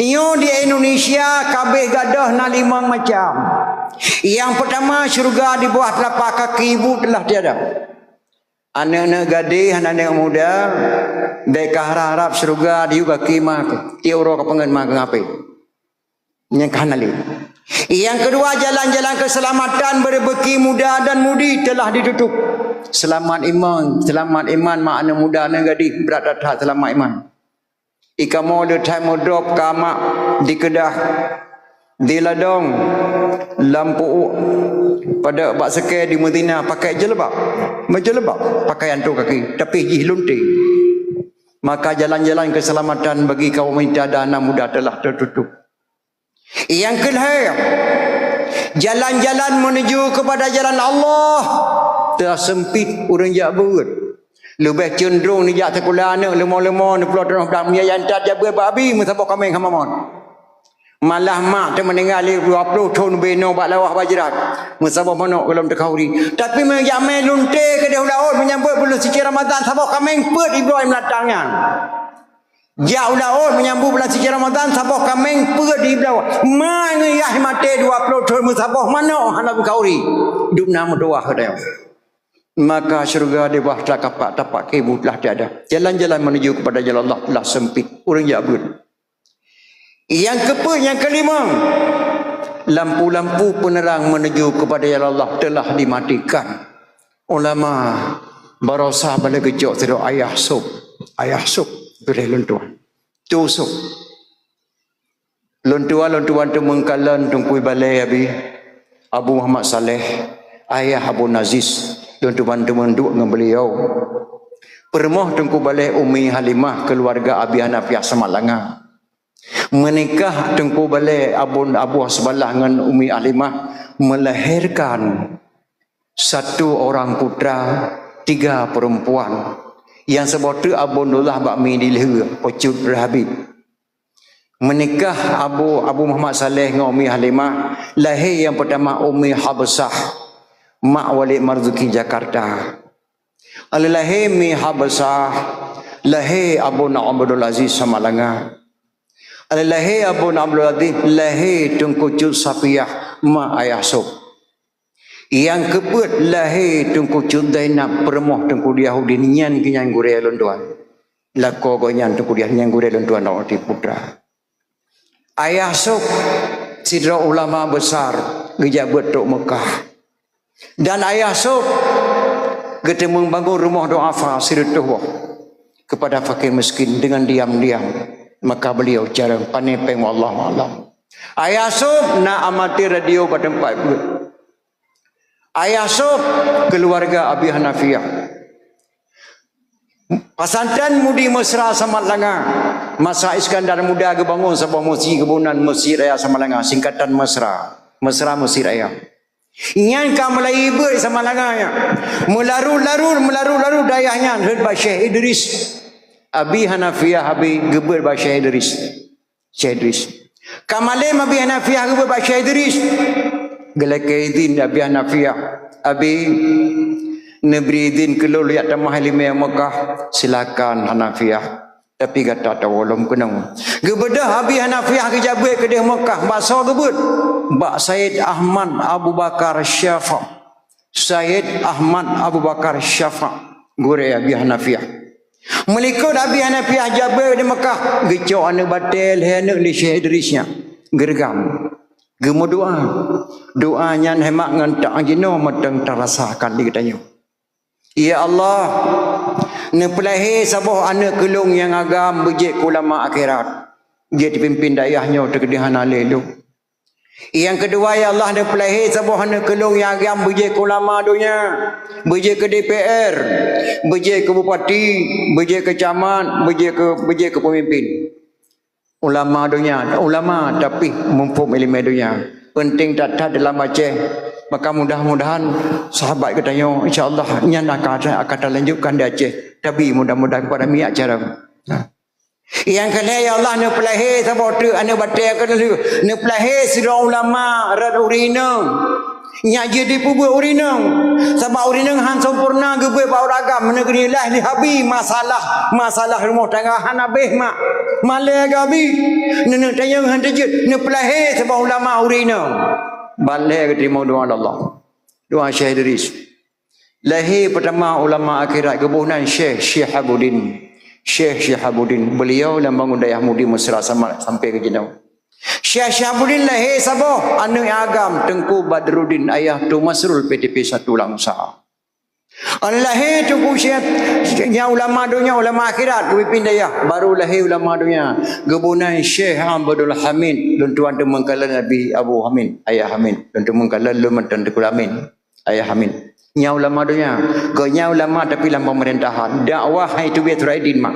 Nyoe di Indonesia kabeh gadôh na limong macam. Nyang peutama syeuruga di bawah teulapak kaki ibu teulah tiada. Aneuëk-aneuëk gadéh, aneuëk muda, bék ka harab-harab syeuruga di kaki mak, tiep uroe ka peungeut mak keu ngapé. Nyang ka hana lé. Nyang keudua, jalan-jalan keuseulamatan beureubeuki muda dan mudi teulah ditutup. Seulamat iman, seulamat iman mak aneuëk muda nyan gadih brat that-that seulamat iman. Ikamoe le that meudrob ka mak dikeudah, diladong lam puuk, padub bak seukée di Madinah pakai jeuleuba, meujeuleuba pakaian tu kaki, tapi jih lunte. Maka jalan-jalan keuseulamatan bagi kaum wanita dan aneuëk muda teulah teututup. Nyang keulhée, jalan-jalan menuju kepada jalan Allah teulah seumpit ureuëng jak beuet. Leubeh ceundrong neujak sikula aneuëk leumo-leumo neupulo tanoh dam nyang that jak beuet bak abi meusaboh kaméng hana mot. Malah mak teumeuninggai lé dua ploh thon binoe bak lawah bajrat meusaboh manok golom teukauri. Tapi meunyoe jak mé lunte keudeh u laôt menyambut buleuen suci Ramadhan saboh kaméng peuet ibloe meulatang nyan. Jak u laôt menyambut buleuen suci Ramadhan saboh kaméng peuet di bloe. Ma ngon yah maté dua ploh thon meusaboh manok hana beukauri. Dum na meutuwah geutanyoe. Maka syeuruga di bawah takapak tapak kaki ibu teulah tiada. Jalan-jalan menuju kepada jalan Allah teulah sempit. Ureuëng jak beuet. Nyang keupeuet, nyang keulima, lampu-lampu peuneurang menuju kepada jalan Allah teulah dimatikan. Ulama barosa bala geucok sidroe ayah sôb. Ayah sôb, geureh lôn tuan. Tu sôb. Lôn tuan, lôn tuan teumeung kalon Teungku Balé Abi, Abu Muhammad Saleh, ayah Abu Aziz, lôn tuan teumeung duek ngon beliau. Peurumoh Teungku Balé Umi Halimah, keuluwarga Abi Hanafiah Samalanga. Meunikah Teungku Balé Abu, Abu Hasballah ngon Umi Halimah, melahirkan satu orang putra, tiga perempuan. Nyang saboh teuk Abu Abdullah bak mi di lheueh, Ucut Rahabib. Meunikah Abu, Abu Muhammad Saleh ngon Umi Halimah, lahé nyang peutama Umi Habsah, mak Walid Marzuki Jakarta. Alheuh lahé Mi Habsah, lahé Abon Abdul Aziz Samalanga. Alheuh lahé Abon Abdul Aziz, lahé Teungku Cut Sapiah, ma ayah sôb. Nyang keupeuet lahé Teungku Cut Zainab, peurumoh Teungku Diah Udin, nyan keuh nyan gurée lôn tuan. Lakoe gobnyan Teungku Diah nyan gurée lôn tuan, Teungku Cut putra. Ayah sôb sidroe ulama besar geujak beuet trok Meukah. Dan ayah sôb geuteumeung bangun rumoh duafa sireutôh boh kepada fakir miskin dengan diam-diam. Maka beliau jarang pané péng, wallahu alam. Ayah sôb na amatir radio bak teumpat beuet. Ayah sôb keuluwarga Abi Hanafiah. Pesantren Mudi Mesra Samalanga. Masa Iskandar Muda geubangon saboh meuseujid geuboh nan Meuseujid Raya Samalanga, singkatan Mesra. Mesra Meuseujid Raya. Nyan ka meulayeue beuet Samalanga nyan. Meularu-laru, meularu-laru dayah nyan rhot bak Syekh Idris. Abi Hanafiah Abi geubeuet bak Syekh Idris. Syekh Idris. Ka malem Abi Hanafiah geubeuet bak Syekh Idris. Geulakée idhin Abi Hanafiah. Abi, neubri idhin keu lôn jak tamah ileumèe Meukah. Silakan Hanafiah. Tapi gata tawoe lom keunong. Geubeudôh Abi Hanafiah geujak beuet keudeh Meukah. Bak soe geubeuet? Bak Said Ahmad Abu Bakar Syafa'. Said Ahmad Abu Bakar Syafa', gurée Abi Hanafiah. Meulikot Abi Hanafiah jak beuet di Meukah, geucok aneuk batée lhée aneuk lé Syekh Idris nyan. Geureugam. Geumeudoá. Doá nyan hemat ngon ta jinoe mantong tarasakan di geutanyoe. Ya Allah, neupeulahé saboh aneuk keu lôn nyang agam beujeuet keu ulama akhirat. Jeuet pimpin dayah nyoe teukeudeh hana lé lôn. Nyang keudua, ya Allah, neupeulahé saboh aneuk keu lôn nyang agam beujeuet keu ulama donya, beujeuet keu D P R, beujeuet keu bupati, beujeuet keu camat, beujeuet keu, beujeuet keu peumimpin. Ulama donya, ulama tapi muphom ileumèe donya. Penting that-that dalam Aceh. Maka mudah-mudahan sahabat geutanyoe, insya Allah, nyan akan, akan talanjutkan di Aceh. Tapi mudah-mudahan pada miyak cara. Nah. Nyang keu lhèe, ya Allah, neupeulahé saboh teuk aneuk batèe keu lheueh. Neupeulahé sidroe ulama rot ureueng inong. Nyak jeuet dipeubeuet ureueng inong. Sabab ureueng inong han sempurna geubeuet bak ureueng agam. Meuneuk geurilai lé Abi masalah, masalah rumoh tangga han habéh mak. Malèe geubi. Neuneuk tanyong han teujeuet. Neupeulahé saboh ulama ureueng inong. Balèe geuteurimong doa lé Allah. Doa Syekh Idris. Lahé peutama ulama akhirat geuboh nan Syekh Syihabuddin. Syekh Syihabuddin, beliau lam bangun dayah Mudi Mesra sama, sampai keu jinoe. Syekh Syihabuddin lahé saboh aneuk agam Teungku Badruddin, ayah Tu Masrul P T P satu Langsa. An lahé Teungku Syekh, nya ulama donya, ulama akhirat, pemimpin dayah, baru lahé ulama donya. Geuboh nan Syekh Abdul Hamid, lôn tuan teumeung kalon Abi Abu Hamid, Ayah Hamid, lôn teumeung kalon lôn mantan Teungku Amin. Ayah Amin. Nya ulama donya. Geuh nya ulama tapi lam pemerintahan. Dakwah hai teubiet Suraidin mak.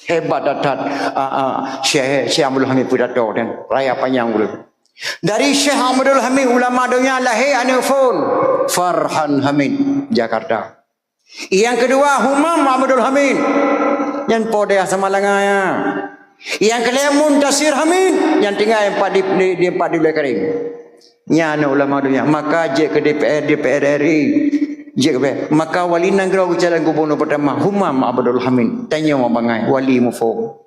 Hebat that-that. Ah, ah, Syekh, Syekh Abdul Hamid pidato dan raya panjang ulun. Dari Syekh Abdul Hamid ulama donya lahé aneuk phon. Farhan Hamid, Jakarta. Nyang keudua Humam Abdul Hamid. Nyan po dayah Samalanga ya. Nyang keulhèe Muntasir Hamid, nyang tinggai empat di, di, di empat di Ulèe Karim. Nyan ulama donya, maka jeuet keu D P R, D P R R I. Jeuet keu, maka wali nanggroe geucalon gubunur peutama, Humam Abdul Hamid. Tanyoe bangai, wali muphom.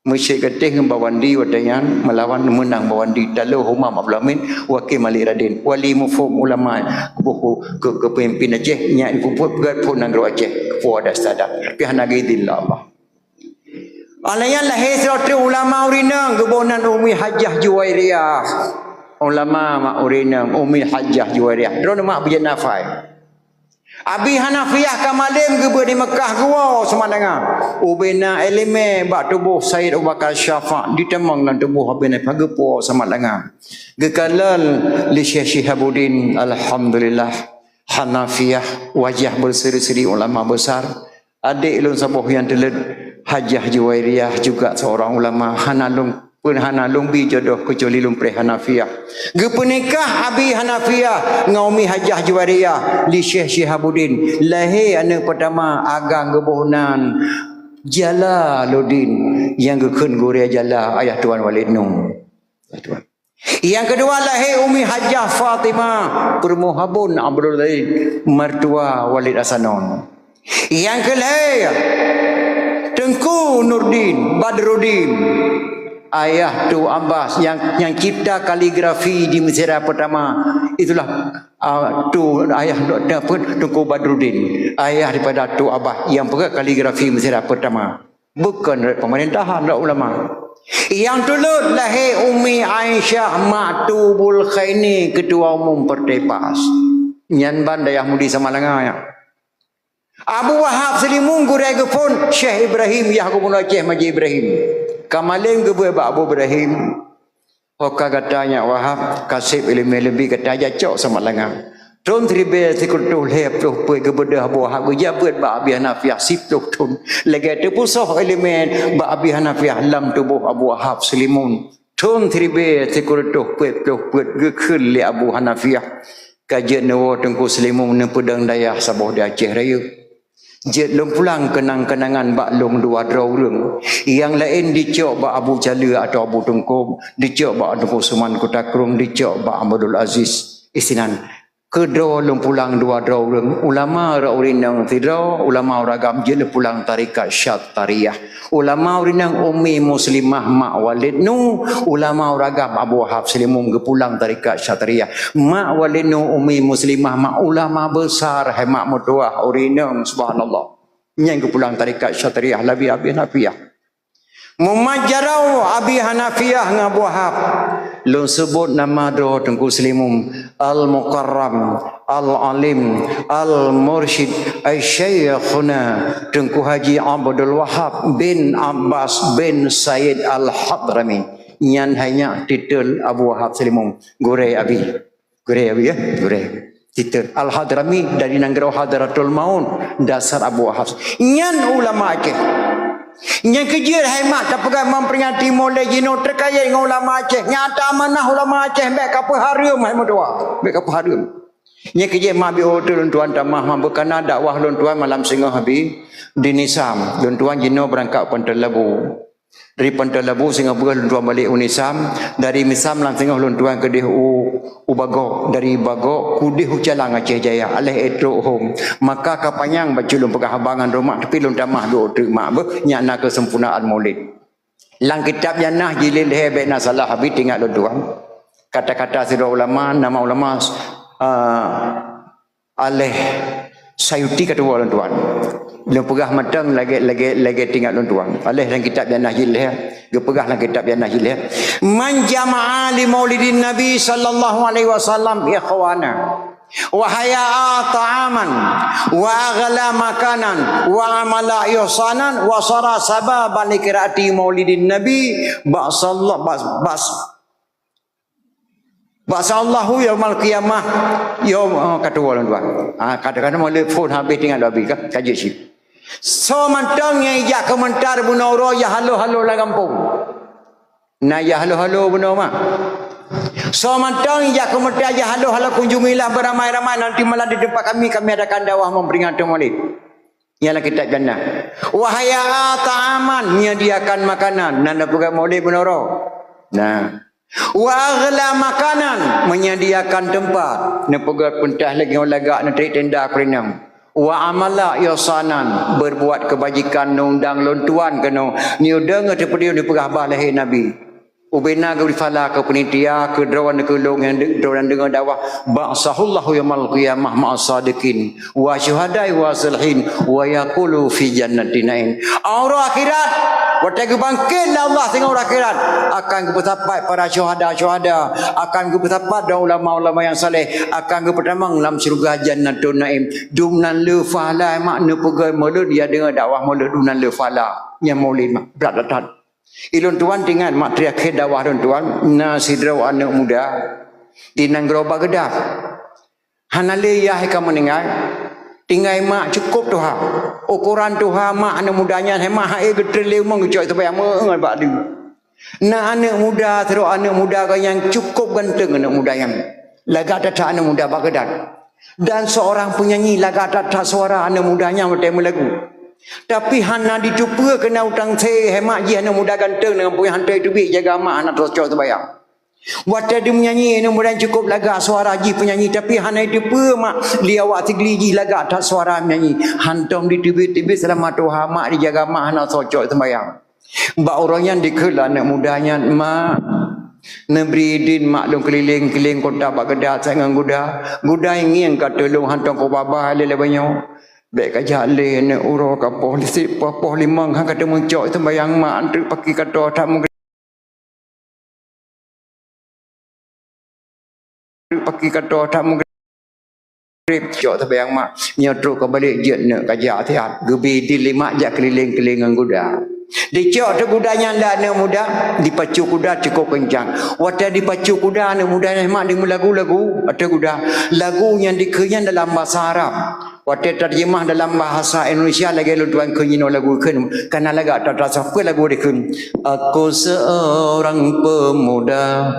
Meusyik geutéh ngon Bawandi watèe nyan meulawan meunang Bawandi, talo Humam Abdul Hamid, wakil Malik Radin. Wali muphom ulama, geuboh keu, keu, keu peumimpin Aceh, nyan geuboh keu phon nanggroe Aceh, keu adat istiadat. Tapi hana geuidhin lé Allah. Alèh nyan lahé sidroe ulama ureueng inong geuboh nan Umi Hajah Juwairiyah. Ulama mak ureueng inong Umi Hajah Juwairiyah. Droeneuh mak beujeuet nafai. Abi Hanafiah ka malem geubeuet di Meukah geuwoe Samalanga. Ubena ileumèe bak tuboh Said Abu Bakar Syafa' ditamong lam tuboh Abi Hanafiah geupuwoe Samalanga. Geukalon lé Syekh Syihabuddin, alhamdulillah. Hanafiah, wajah berseri-seri ulama besar. Adék lôn saboh nyang teuleut, Hajah Juwairiyah juga seorang ulama, hana lôn, pun hana lôn bi jodoh keucuali lôn preh Hanafiah. Geupeunikah Abi Hanafiah ngon Umi Hajah Juwairiyah lé Syekh Syihabuddin. Lahé aneuk peutama agam geuboh nan Jalaluddin nyang geukheun gurèe jala ayah tuan Walid Nu. Ayah tuan. Nyang keudua lahé Umi Hajah Fatimah, Peureumohabon Abdul Latif, mertua Walid Hasanon. Nyang keulhèe Teungku Nurdin Badruddin, ayah Tu Abbas nyang, nyang cipta kaligrafi di Mesra peutama. Itulah, ah, tu ayah Teungku Badruddin, ayah daripada Tu Abbas nyang peugah kaligrafi Mesra peutama. Bukon rot pemerintahan, rot ulama. Nyang teuleut lahé Umi Aisyah Maktubul Khaini, Ketua Umum Partai PAS. Nyan ban dayah Mudi Samalanga nyan. Abu Wahab Seulimeum gurèe geuphon Syekh Ibrahim, yah gubunur Aceh Maji Ibrahim. Ka malem geubeuet bak Abu Ibrahim. Ho ka gata nyak Wahab, ka sép ileumèe leubeh gata jak cok Samalanga. Thon siribèe sikureueng reutôh lhèe plôh peuet geubeudoh Abu Wahab geujak beuet bak Abi Hanafiah siplôh thon. Lagèe teupeusôh ileumèe bak Abi Hanafiah lam tuboh Abu Wahab Seulimeum. Thon siribèe sikureueng reutôh peuet plôh peuet geukheun lé Abu Hanafiah. Ka jeuet neuwoe Teungku Seulimeum neupeudong dayah saboh di Aceh Rayeuk. Jeuet lôn pulang keunang-keunangan bak lôn dua droe ureueng. Nyang laén dicok bak Abu Caleue atau Abu Teungku, dicok bak Teungku Suman Kuta Krueng, dicok bak Abdul Aziz. Isinan. Keudroe lôn pulang dua droe ureueng, ulama ureueng inong sidroe, ulama ureueng agam jeuet lôn pulang tarekat Syatariyah. Ulama ureueng inong Ummi Muslimah mak Walid Nu, ulama ureueng agam Abu Wahab Seulimeum geupulang tarekat Syatariyah. Mak Walid Nu Ummi Muslimah mak ulama besar, hai mak meutuah ureueng inong, subhanallah. Nyan geupulang tarekat Syatariyah, labi Abi Hanafiah. Mumat jaroe Abi Hanafiah ngon Abu Wahab. Lôn seubut nama droe Teungku Seulimeum, Al-Mukarram, Al-Alim, Al-Mursyid, Asy-Syaikhuna Teungku Haji Abdul Wahab bin Abbas bin Said Al-Hadrami. Nyan hai nyak titel Abu Wahab Seulimong, gurée Abi. Gurée Abi, ya, gurée. Titel Al-Hadrami dari nanggroe Hadratul Maut, dasar Abu Wahab. Nyan ulama Aceh. Nyang keujeuet hai mak tapeugah memperingati Maulid jinoe teukayée ngon ulama Aceh. Nyata amanah ulama Aceh, bék kapeuhareuem hai meutuah. Bék kapeuhareuem. Nyang keujeuet mak beuo teu lôn tuan tamah mak beukana dakwah lôn tuan malam singoh Abi di Nisam. Lôn tuan jinoe beurangkat Pantai Labu. Dari Pantai Labu singoh beuet lôn tuan balek u Nisam, dari Nisam lam singoh lôn tuan keudeh u, u Bagok, dari Bagok keudeh u Calang Aceh Jaya, aléh ék trok hom. Maka ka panyang bacut lôn peugah haba ngon droe mak, tapi lôn tamah duek treuk mak beuh, nyan na keusempurnaan Maulid. Lam kitab Jannah jilid lhée bék na salah Abi teuingat lôn tuan. Kata-kata sidroe ulama, nama ulama, ah, Aléh Sayuti ka tuwoe lôn tuan. Lôn peugah mantong lagée, lagée, lagée teuingat lôn tuan. Aléh lam kitab Jannah jilid lhée, geupeugah lam kitab Jannah jilid lhée, "Man jama'a li maulidin Nabi sallallahu alaihi wasallam ikhwana, wa haya'a ta'aman, wa aghla makanan, wa amala ihsanan, wa sara sababan li qiraati maulidin Nabi, ba'sallah, bas, bas, Ba'sallahu yaumal qiyamah, yaum, oh, ka tuwoe lôn tuan. Ha, kadang-kadang meuleuphon habéh teuingat lôn Abi ka, ka jeuet cit. Soe mantong nyang ijak keumeuntar bunoe uroe jak halo-halo lam gampông. Na jak halo-halo bunoe mak. Soe mantong ijak keumeuntar jak halo-halo kunjungilah beramai-ramai nanti malam di tempat kami, kami adakan dakwah memperingati Maulid. Nyan lam kitab Jannah. Wa haya'a ta'aman, menyediakan makanan. Nan neupeugah Maulid bunoe uroe. Nah. Wa aghla makanan, menyediakan tempat. Neupeugah peuntaih lagée ngon lagak neutrek tenda keurinong. Wa amala ihsanan, berbuat kebajikan, neundang lôn tuan keunoe. Neudong teupeudiyong neupeugah bah lahé Nabi. Ubena geubri pahala keu panitia, keu droe nyang keu lôn nyang de-, droe nyang deungoe dakwah, ba'sahullahu yaumal qiyamah ma'as sadiqin, wa syuhada'i wa salihin, wa yaqulu fi jannati na'im. Uroe akhirat, watée geubangkét lé Allah singoh uroe akhirat, akan geupeusapat para syuhada-syuhada, akan geupeusapat droe ulama-ulama nyang saleh, akan geupeutamong lam syeuruga Jannatun Na'im. Dum nan le pahala mak neupeugah Maulid, ya deungoe dakwah Maulid dum nan le pahala. Nyang Maulid mak brat that. Ilôn tuan teuingat mak teuakhé dakwah lôn tuan, na sidroe aneuëk muda di nanggroe Baghdad. Hana lé yah ka meuninggai, tinggai mak cukôp tuha. Ukoran tuha mak aneuëk muda nyan hai mak hai geutrön lé umong geucok seubayang meu'en bak deuh. Na aneuëk muda, sidroe aneuëk muda geuh nyang cukôp ganteng aneuëk muda nyan. Lagak that-that aneuëk muda Baghdad. Dan seorang penyanyi lagak that-that suara aneuëk muda nyan watée meulagu. Tapi hana jiteupeue keunan utang se hai mak jih aneuëk muda ganteng deungon puih hantoi teubiet jaga mak hana teucok seubayang. Watée deuh meunyanyi aneuëk muda cukôp lagak suara jih penyanyi, tapi hana jiteupeue mak di awak sigli jih lagak that suara meunyanyi. Hantom jiteubiet-teubiet seulama tuha mak jijaga mak hana teucok seubayang. Bak uroe nyan dikheun lé aneuëk muda nyan, "Mak, neubri idin mak lôn keuliléng-keuliléng kota Baghdad sabe ngon guda. Guda ingieng ka tulông hantom keu babah lé lagée nyoe. Bék ka jak lé aneuëk uroe ka poh lisi-, poh, poh limong han ka teumeucok seumayang mak, treuk paki ka troh that meugreb." Paki ka troh that meugreb, cok seubayang mak. Nyoe trok ka balek jeuet neuk ka jak siat. Geubi idin lé mak jak keuliléng-keuliléng ngon guda. Dicok teuk guda nyan lé aneuëk muda, dipacu kuda cukôp keuncang. Watée dipacu kuda aneuëk muda nyan mak di meulagu-lagu ateueh guda. Lagu nyang dikheun nyan dalam basa Arab. Watée tarjimah dalam bahasa Indonesia lagée lôn tuan kheun jinoe lagu kheun, kana lagak that-that sapeue lagu dikheun. Aku seorang pemuda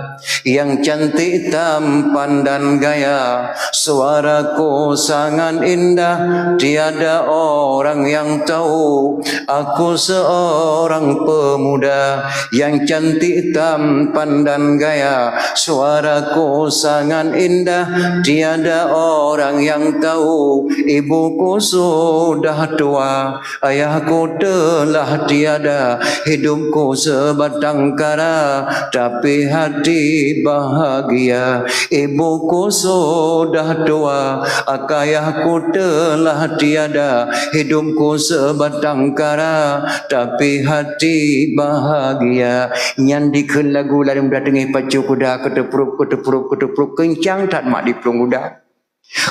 yang cantik tampan dan gaya, suaraku sangat indah, tiada orang yang tahu. Aku seorang pemuda yang cantik tampan dan gaya, suaraku sangat indah, tiada orang yang tahu. Ibuku sudah tua, ayahku telah tiada, hidupku sebatang kara, tapi hati bahagia. Ibuku sudah tua, ayahku telah tiada, hidupku sebatang kara, tapi hati bahagia. Nyan dikheun lagu laju muda teungoh pacu kuda, keuteuprop, keuteuprop, keuteuprop, keuncang that mak di plueng kuda.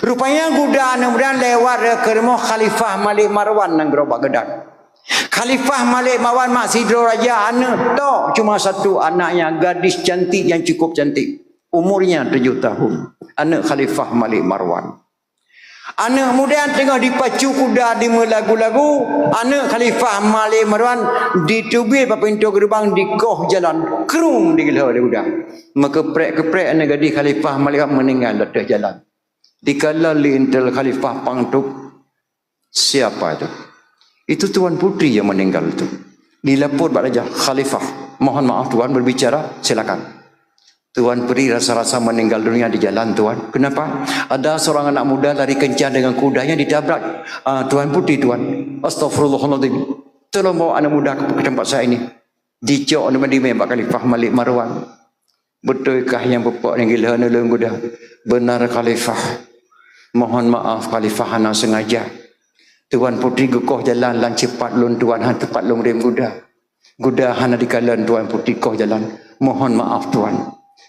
Rupanya guda aneuëk muda lewat keu rumoh Khalifah Malik Marwan nanggroe Baghdad. Khalifah Malik Marwan mak sidroe raja, aneuk tok cuma satu anaknya, gadis cantik yang cukup cantik. Umurnya tujuh tahun. Aneuk Khalifah Malik Marwan. Aneuk muda teungoh dipacu kuda, dimeulagu-lagu, aneuk Khalifah Malik Marwan diteubiet bak pintoe geuribang, dikoh jalan, krung digeulhô lé kuda. Meukeprek-keprek aneuk gadis Khalifah Malik Marwan meuninggai lam ateueh jalan. Dikalon lé intel Khalifah pang trok, "Siapa itu?" "Itu Tuan Putri yang meninggal itu." Dilapor bak raja, "Khalifah, mohon maaf Tuan berbicara, silakan." "Tuan Putri rasa-rasa meninggal dunia di jalan, Tuan." "Kenapa?" "Ada seorang anak muda lari kencang dengan kudanya ditabrak, ah, Tuan Putri, Tuan." "Astagfirullahaladzim. Tolong bawa anak muda ke, ke tempat saya ini." Dicok aneuk muda bak Khalifah Malik Marwan. "Beutôi kah nyang peupuak nyang geulhô aneuk lôn kuda?" "Benar, Khalifah. Mohon maaf, Khalifah hana sengaja. Tuan Putri geukoh jalan lam cepat lôn, Tuan, hana teumpat lôn rem kuda. Kuda hana dikalon, Tuan Putri koh jalan. Mohon maaf, Tuan."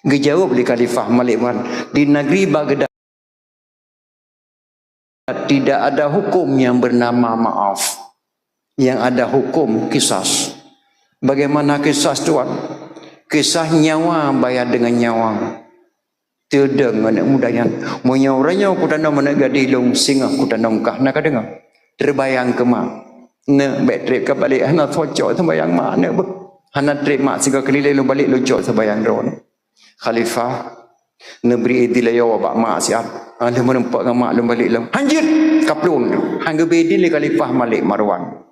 Geujaweueb lé Khalifah Malik Marwan, "Di negeri Baghdad tidak ada hukum yang bernama maaf. Yang ada hukum kisas." "Bagaimana kisas, Tuan?" "Kisas nyawa bayar dengan nyawa." Teudong aneuk muda nyan. "Meunyoe uroe nyoe kutanom aneuk gadih lôn, singoh kutanom kah, na kadeungoe?" Teubayang keu mak. "Neuk, bèk trép ka balek, hana cocok seumayang mak neuk beuh. Hana trép mak, sigoe keulileng lôn balek, lôn cok seumayang droeneuh." "Khalifah, neubri idin lé nyoe bak mak siat. Ah, lheueh meurumpok ngon mak lôn balek lom." "Han jeuet!" Kaplueng tu. Han geubri idin lé Khalifah Malik Marwan.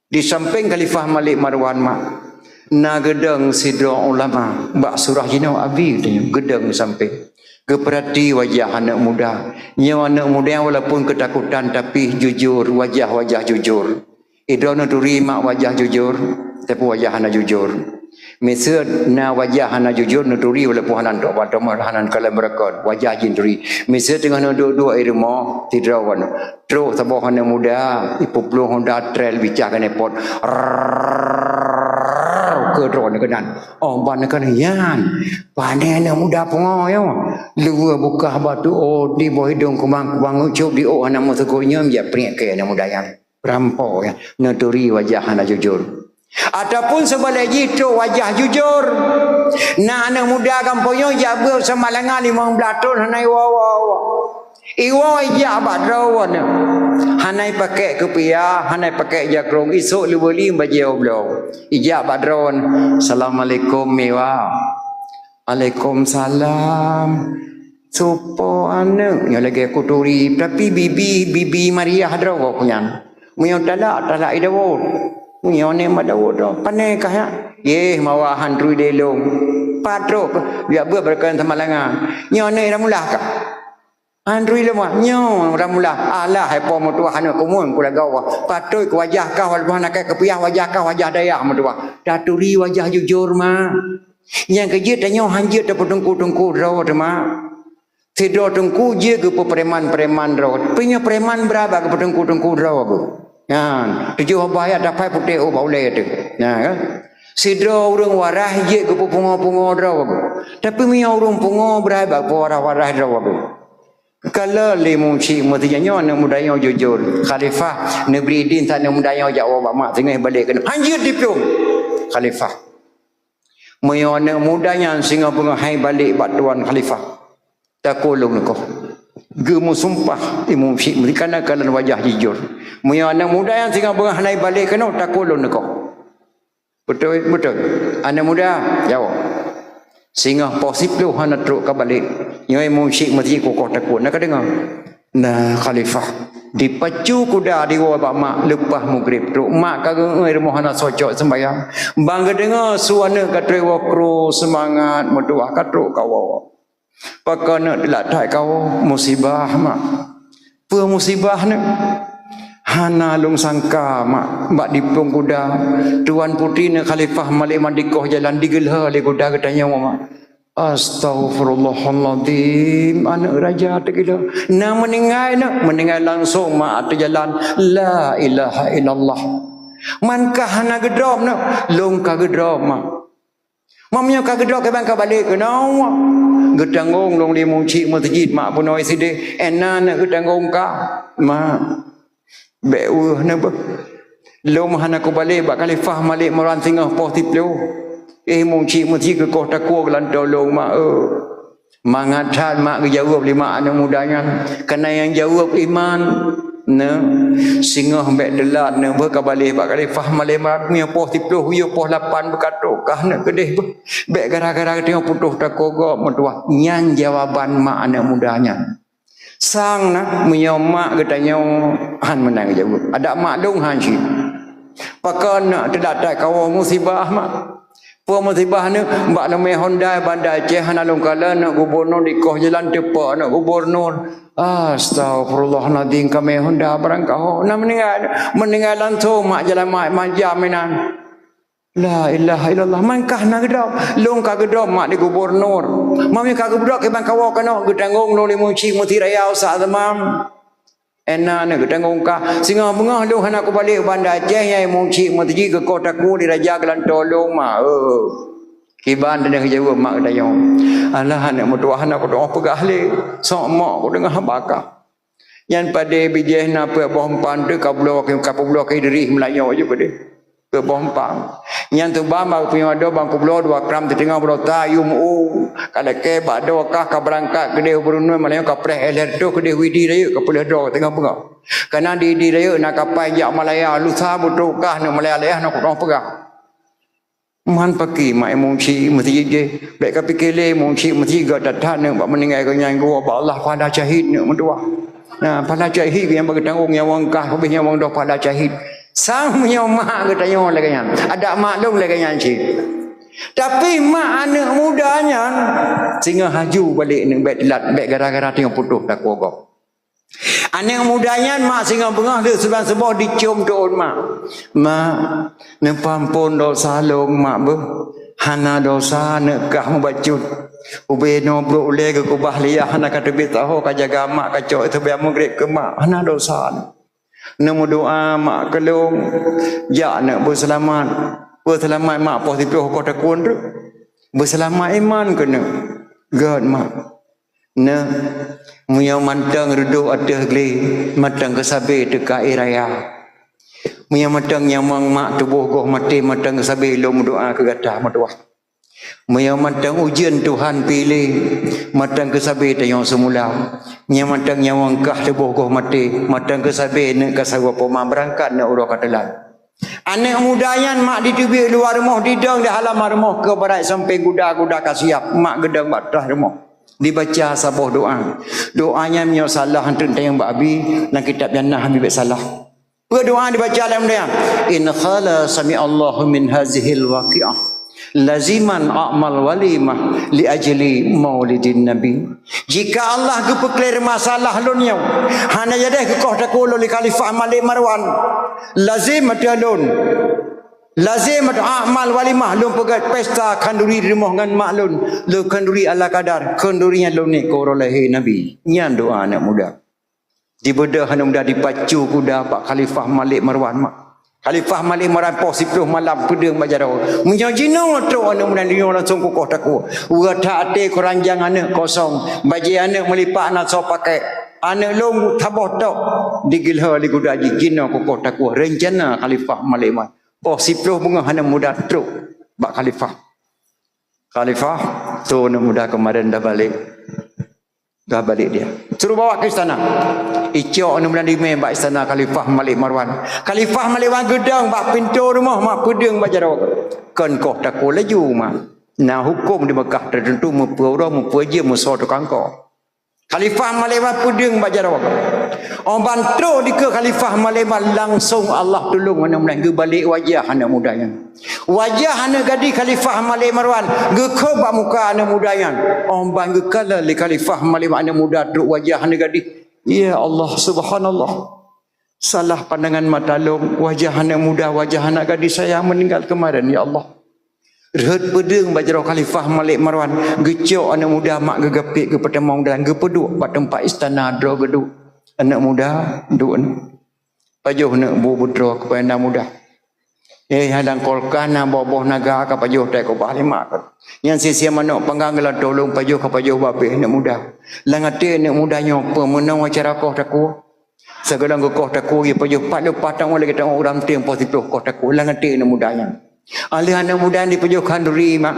Di sampéng Khalifah Malik Marwan mak, na geudong sidroe ulama bak surah jinoe abi, geudong sampéng. Geupeurati wajah aneuk muda. Nyoe aneuk muda walaupun keutakutan tapi jujur, wajah-wajah jujur. Idroe neuturi mak wajah jujur, tapi wajah hana jujur. Miseue na wajah hana jujur neuturi walaupun hana tok bak teuma hana kalon beureukat, wajah jih neuturi. Miseue teungoh neuduek-duek i rumoh, sidroe wan. Trok saboh aneuk muda, ipeuplueng Honda Trail bicah keuneuk pot. Rrrr, keu droeneuh keunan. Oh, ban keunan nyan. Pane aneuk muda pungo nyoe. Luweue bukah batu, oh, di boh idong kumang-kumang ucup di oh hana meusyukur nyoe, jak priek keu aneuk muda nyan. Perampok ya, neuturi wajah hana jujur. Ataupun seubalek jih trok wajah jujur. Na aneuk muda gampông nyoe jak beuet seumalangan limong blaih thon hana iwoe-woe. Iwoe ijak bak droeneuh. Hana ipakék kupiah, hana ipakék jakrong, isok leubeuli bajée ubloe. Ijak bak droeneuh, "Assalamualaikum, Miwa." "Alaikumsalam." Soe po aneuk nyoe lagée kuturi, tapi bibi, bibi Mariah droe ku nyan. Meunyoe talak, talak i Daud. Meunyoe aneuk mak Daud droe, pane kah nyak? Yeh, mawa han turi lé lôn. Pat trok, jak beuet bak keu seumalangan. Nyoe aneuk Ramlah kah? Han turi lé mak. Nyoe Ramlah. Alah, hai po meutuwah aneuk kumuen ku lagau. Patôt keu wajah kah walaupun hana kai kupiah, wajah kah wajah dayah meutuwah. Taturi wajah jujur mak. Nyang keu jeuet tanyoe han jeuet tapeuteungku-teungku droe teuma. Sidroe teungku jeuet geupeupreman-preman droe. Peue nyoe preman brat bak geupeuteungku-teungku droe geuh. Nyan, tujoh babah ayat dapai putéh ôk bak ulée teuh. Nyan kan? Sidroe ureuëng waras jeuet geupeupungo-pungo droe geuh. Tapi meunyoe ureuëng pungo brat bak geupewaras-waras droe geuh. Kalon lé Imum Syik meuteujak nyoe aneuk muda nyoe jujur. Khalifah, neubri idin that aneuk muda nyoe jak woe bak mak teungoh balek keunoe. Han jeuet dipiôh. Khalifah. Meunyoe aneuk muda nyan singoh beungoh hai balek bak tuan khalifah, takue lôn neukoh. Geumeusumpah Imum Syik meurikana kalon wajah jujur. Meunyoe aneuk muda nyan singoh beungoh hana balek keunoe, takue lôn neukoh. Beutôi, beutôi. Aneuk muda, jaweueb. Singoh poh siplôh hana trok ka balek. Nyoe Imum Syik meuseujid kukoh takue. Na ka deungoe? Nah, khalifah. Dipacu kuda diwoe bak mak leupah mugreb trok. Mak ka geuéue rumoh hana socok seumbayang. Ban geudeungoe su aneuk ka trok woe kru seumangat meutuwah ka trok ka woe. Pakon neuk teulat that kawoe, musibah mak. Peue musibah neuk? Hana lôn sangka mak, bak dipeung kuda, tuan putri neuk khalifah Malik Madikoh jalan digeulhô lé kuda geutanyoe mak. Astaghfirullahaladzim, aneuk raja teugila. Na meuninggai neuk, meuninggai langsong mak ateueh jalan. La ilaha illallah. Man ka hana geudrob neuk, lôn ka geudrob mak. Meunyoe ka geudrob kiban ka balek keunoe, geutanggong lôn lé Imum Syik meuseujid mak bunoe sideh, ena neuk geutanggong ka, mak. Bék weueh neubeuh. Lôn hana kubalek bak Khalifah Malik Marwan singoh poh siplôh. Eh, mucik meusi keukoh takue geulantoe lôn, mak, eh. Mangat that mak geujaweueb lé mak aneuk muda nyan. Kana nyang jaweueb iman. Neu, singoh bèk teulat neu, beuh ka balek bak Khalifah Malik Marwan, meunyoe poh siplôh, yôh poh lapan beukatrok kah neu keudeh beuh. Bèk gara-gara geutanyoe putôh takue gob meutuah. Nyan jawaban mak aneuk muda nyan. Sang na, meunyoe mak geutanyoe han meunan geujaweueb. Adak mak lôn han cit. Pakon na teudatai kawoe musibah mak. Peue musibah neu, bak leumé Honda Banda Aceh hana lôn kalon aneuk gubunur dikoh jalan teupok aneuk gubunur. Astaghfirullahaladzim, kamé Honda barang kaho. Na meuninggai, meuninggai langsong mak jalan mak, mak jam inan. La ilaha illallah. Man kah na geudrob. Lôn ka geudrob mak di gubunur. Mami ka geudrob kiban kawoe keunoe geutanggong lôn lé mucik meusi raya Ustaz Azman. Ena neu geutanggong kah. Singoh beungoh lôn hana kubalek Banda Aceh nyang mucik meusi keukoh takue di raja geulantoe lôn mak. Eh. Kiban teungoh jaweueb mak geutanyoe. Alah aneuk meutuah hana kudoh peugah lé. Sok mok kudeungoh haba kah. Nyan padé bijéh na peuet boh empan teuh ka bloe, ka peubloe keu Idris Meulayu ju padé. Peuet boh empan. Nyan tuba bak punyueng adoe bang kubloe dua kram teuteungoh bloe ta yum u. Ka lakée bak doe kah ka beurangkat keudeh u Brunei Meulayu ka preh éh lhèe reutôh keudeh u Idi Rayeuk ka peuleueh droe teungoh beungoh. Kana di Idi Rayeuk na kapai jak Malaya lusa beutôi kah neu Malaya lé na kudoh peugah. Man paki mak mucik meusi jih. Bèk ka pike lé mucik meusi gak that-that neu bak meuninggai geuh nyan geuwoe bak Allah pahala syahid neu meutuah. Nah, pahala syahid nyang bak geutanggong nyawöng kah, habéh nyawöng doh pahala syahid. Sang meunyoe mak geutanyoe lagèe nyan. Adak mak lôn lagèe nyan cit. Tapi mak aneuk muda nyan singoh haju balek neu bèk teulat, bèk gara-gara teungoh putôh takue gob. Aneuk muda nyan mak singoh beungoh lheueh sibulan suboh dicium teuôn mak. Mak, neupeuampon dosa lôn mak beuh. Hana dosa aneuk kah mubacut. Ubé noe brok ulèe geukubah liah hana ka teubiet saho ka jaga mak ka cok teubiet meugreb keu mak. Hana dosa. Neumeudoa mak keu lôn. Jak neuk beuseulamat. Beuseulamat mak poh siplôh koh takue treuk. Beuseulamat iman keuneuk. Gèt mak. Neu, meunyoe mantong reudôk ateueh glé, mantong keusabe teuka ie raya. Meunyoe mantong nyawöng mak tuboh goh maté, mantong keusabe lôn meudoa keu gata meutuah. Meunyoe mantong ujeuen Tuhan piléh, mantong keusabe tanyoe seumula. Meunyoe mantong nyawöng kah tuboh goh maté, mantong keusabe neuk ka sagoe poma beurangkat neuk uroe ka teulat. Aneuk muda nyan mak diteubiet luwa rumoh, didong di halaman rumoh, keu barat sampoe guda, guda ka siap, mak geudong bak traih rumoh. Dibaca saboh doa. Doa nyan meunyoe salah, hantom tanyong bak Abi, lam kitab Jannah Abi bèk salah. Peue doa dibaca lam doa? In qala sami'allahu min hazihil waqi'ah. Laziman a'mal walimah li ajli maulidin nabi. Jika Allah geupeuklèe masalah lôn nyoe, hana jadeh keukoh takue lôn lé Khalifah Malik Marwan, lazim ateueh lôn. Lazim ateueh a'mal walimah lôn peugèt pesta khanduri di rumoh ngon mak lôn, lôn khanduri ala kadar, khanduri nyan lôn niet keu uroe lahé Nabi. Nyan doa aneuk muda. Dibeudôh aneuk muda dipacu kuda bak Khalifah Malik Marwan mak. Khalifah Malik Marwan poh siplôh malam peudeueng bak jaroe. Meunyoe jinoe trok aneuk muda jinoe langsong keukoh takue. Uroe that até keuranjang aneuk kosong. Bajèe aneuk meulipat hana soe pakèk. Aneuk lôn saboh tok digeulhô lé guda jih jinoe keukoh takue. Reuncana Khalifah Malik Marwan. Poh siplôh beungoh aneuk muda trok bak Khalifah. Khalifah, tu aneuk muda keumarin dah balek. Dah balek dia. Suruh bawa ke istana. Icok aneuk muda dimé bak istana Khalifah Malik Marwan. Khalifah Malik Marwan geudong bak pintoe rumoh mak peudeueng bak jaroe. Kon koh takue laju mak. Na huköm di Mekah teuteuntu meupeue uroe meupeue jeuem meusoe tukang koh. Khalifah Malik Marwan peudeueng bak jaroe. Óh ban trok dikeue Khalifah Malik Marwan langsong Allah tulông aneuk muda geubalek wajah aneuk muda nyan. Wajah aneuk gadih Khalifah Malik Marwan geukhôb bak muka aneuk muda nyan. Óh ban geukalon lé Khalifah Malik Marwan aneuk muda trok wajah aneuk gadih. Ya Allah, subhanallah. Salah pandangan mata lôn, wajah aneuk muda, wajah aneuk gadih saya meninggal kemarin, ya Allah. Rhot peudeueng bak jaroe Khalifah Malik Marwan, geucok aneuk muda mak geugapét geupeutamong dan geupeuduek bak teumpat istana droe geuduek. Aneuk muda, duek aneuk. Pajoh aneuk bu beudroe keupada aneuk muda. Eh, hadang kolka na boh-boh naga ka pajoh tai kubah lé mak. Nyan sisi manok panggang geulantoe lôn pajoh ka pajoh babeh aneuk muda. Lam até aneuk muda nyoe peue meunoe cara koh takue. Sigohlom geukoh takue, geupajoh pat lom patong lagée tanyoe ureuëng tem poh siplôh koh takue, lam até aneuk muda nyan. Alheuh aneuk muda nyan jipajoh khanduri mak.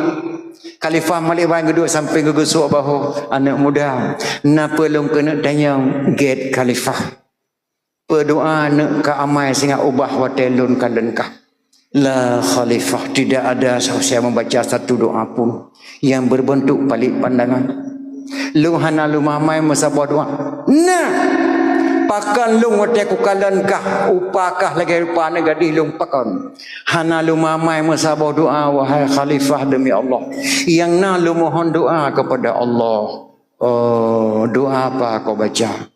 Khalifah Malik Marwan geuduek sampéng geugusuek bahu aneuk muda. Na peue lôn keuneuk tanyong gét Khalifah? Peudoa neuk ka amai singoh ubah watée lôn kalon kah. La Khalifah, tidak ada siapa membaca satu doa pun yang berbentuk pelik pandangan. Lôn hana lôn mamai meusaboh doa. Nah, pakon lôn watée kukalon kah, upah kah lagée rupa aneuk gadih lôn pakon. Hana lôn mamai meusaboh doa, wahai Khalifah, demi Allah. Nyang na lôn mohon doa kepada Allah. Oh, doa apa kau baca?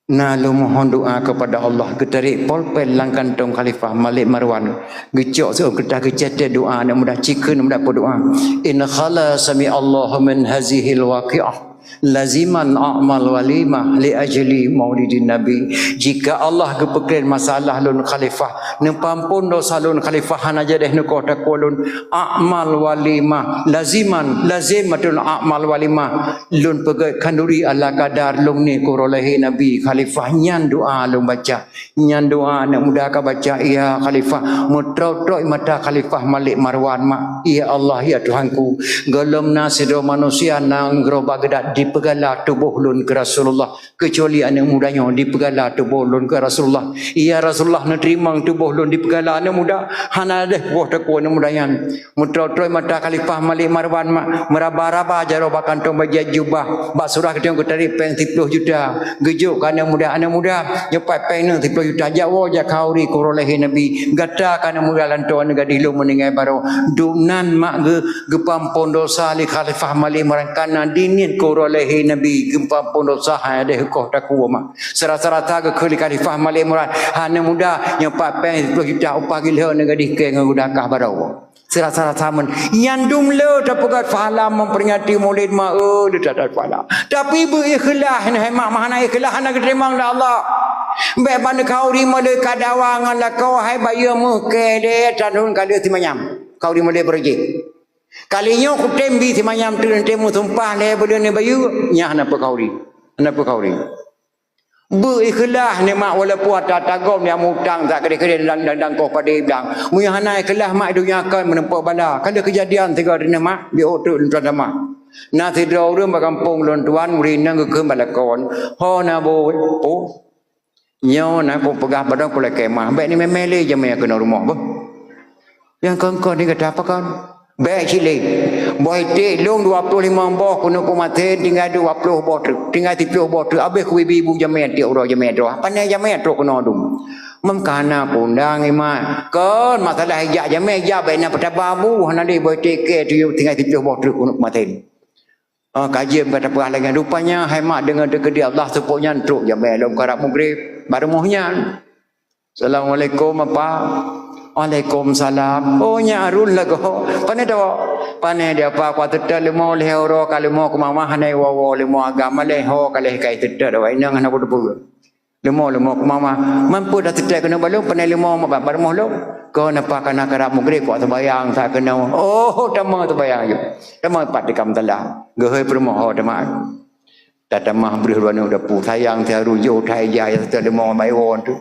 Na lôn mohon doa kepada Allah, geutarek polpen lam kantong Khalifah Malik Marwan, geucok seukeurtas geucetek doa aneuk muda, cikheun aneuk muda peudoa. In khala sami Allahu min hazihil waqi'ah laziman a'mal walimah li ajli maulidin nabi. Jika Allah geupeukren masalah lôn Khalifah, neupeuampon dosa lôn Khalifah, hana jadeh neukoh takue lôn, a'mal walimah, laziman, lazim ateueh a'mal walimah. Lôn peugét khanduri ala kadar lôn ni keu uroe lahé Nabi Khalifah, nyan doa lôn baca. Nyan doa aneuk muda ka baca, ya Khalifah, meutrok-trok mata Khalifah Malik Marwan mak, ya Allah, ya Tuhanku, gohlom na sidroe manusia nyang geuroba geudat dipeugala tuboh lôn keu Rasulullah, keucuali aneuk muda nyoe dipeugala tuboh lôn keu Rasulullah. Ya Rasulullah, neuteurimong tuboh lôn dipeugala aneuk muda, hana deh poh takue aneuk muda nyan. Meutrok-trok mata Khalifah Malik Marwan mak, meuraba-raba jaroe bak kantong bajèe jubah, bak surah geutanyoe geutarek péng siplôh juta, geujok keu aneuk muda, aneuk muda, nyoe pat péng neuh siplôh juta, jak woe jak khanduri keu uroe lahé Nabi, gata keu aneuk muda lantoe aneuk gadih lôn meuninggai baroe. Dumnan mak geu-, geupeuampon dosa lé Khalifah Malik Marwan, kana diniet keu uroe lahé Nabi geupeuampon dosa, hai deh koh takue mak. Seurasa-rasa geukheun lé Khalifah Malik Marwan, aneuk muda, nyoe pat péng siplôh juta upah geuh lheueh aneuk gadih keu ngon geuda kah baroe. Seurasa-rasa meunan. Nyan dum le tapeugét pahala memperingati Maulid ma, eh, le that pahala. Tapi beu ikhlas, hai mak, hana ikhlas hana geuteurimong lé Allah. Bék ban khanduri meuleuka dawa ngon lakoe, hai bayeue meuh keu deh, tanun ka lheueh simanyam. Khanduri meuleuka beureuji. Kali nyoe kutem bi simanyam teuk, tem meusumpah lé buleuen bayeue, nyan hana peue khanduri. Hana peue khanduri. Beu ikhlas ni mak, walaupun ata tagom nyang mutang sak keudeh-keudeh dan, dan, dan koh padé blang. Meunyoe hana ikhlas mak, donya kon meureumpok bala. Ka lheueh keujadian sigoe teuneuh mak, di ôk teuk lôn tamah. Na sidroe ureueng bak gampông lôn tuan, ureueng inong geukheun bak lakoe, "Ho na boh, oh. Nyoe na kupeugah padang kulakée mah, bék ni mémé lé jamé keunoe rumoh beuh." Nyang kon-kon ni gata pakon? Bék cit lé. Boh iték lôn dua ploh limong boh keuneuk kumaté, tinggai dua ploh boh treuk, tinggai siplôh boh treuk, abéh kubi ibu jamé tiep uroe jamé droe. Pane jamé trok keunoe dum. Meukanan kundang iman. Kon masalah ijak jamé, ijak bék na peutaba bu, hana lé boh iték kée tuyôh tinggai siplôh boh treuk keuneuk kumaté. Ah, ka jeuem gata peugah lagée nyan. Rupanya hai mak deungon teukeudi Allah seupôt nyan trok jamé lom karab mugreb bak rumoh nyan. "Assalamualaikum, Apa." "Waalaikumsalam." "Oh, nyak Harun lagoe. Pane tawoe?" "Pane di Apa, ku teutap leumo lhée uroe ka leumo keu mama hana iwoe-woe leumo agam lé ho ka lhée kai teutap awak inong hana kuteupeu." Leumo, leumo keu mama. "Man peue tateutap keunoe bak lôn, pane leumo mak bak rumoh lôn?" "Kon Apa, kana karab mugreb, kuat seubayang sa keunoe." "Oh, tamong seubayang ju. Tamong pat tikam salah." Geuhôi peurumoh ho teuma. Tatamah breuh dua nyoe dapu. Sayang si Harun jih utai jai seuteuk leumo bai won tu.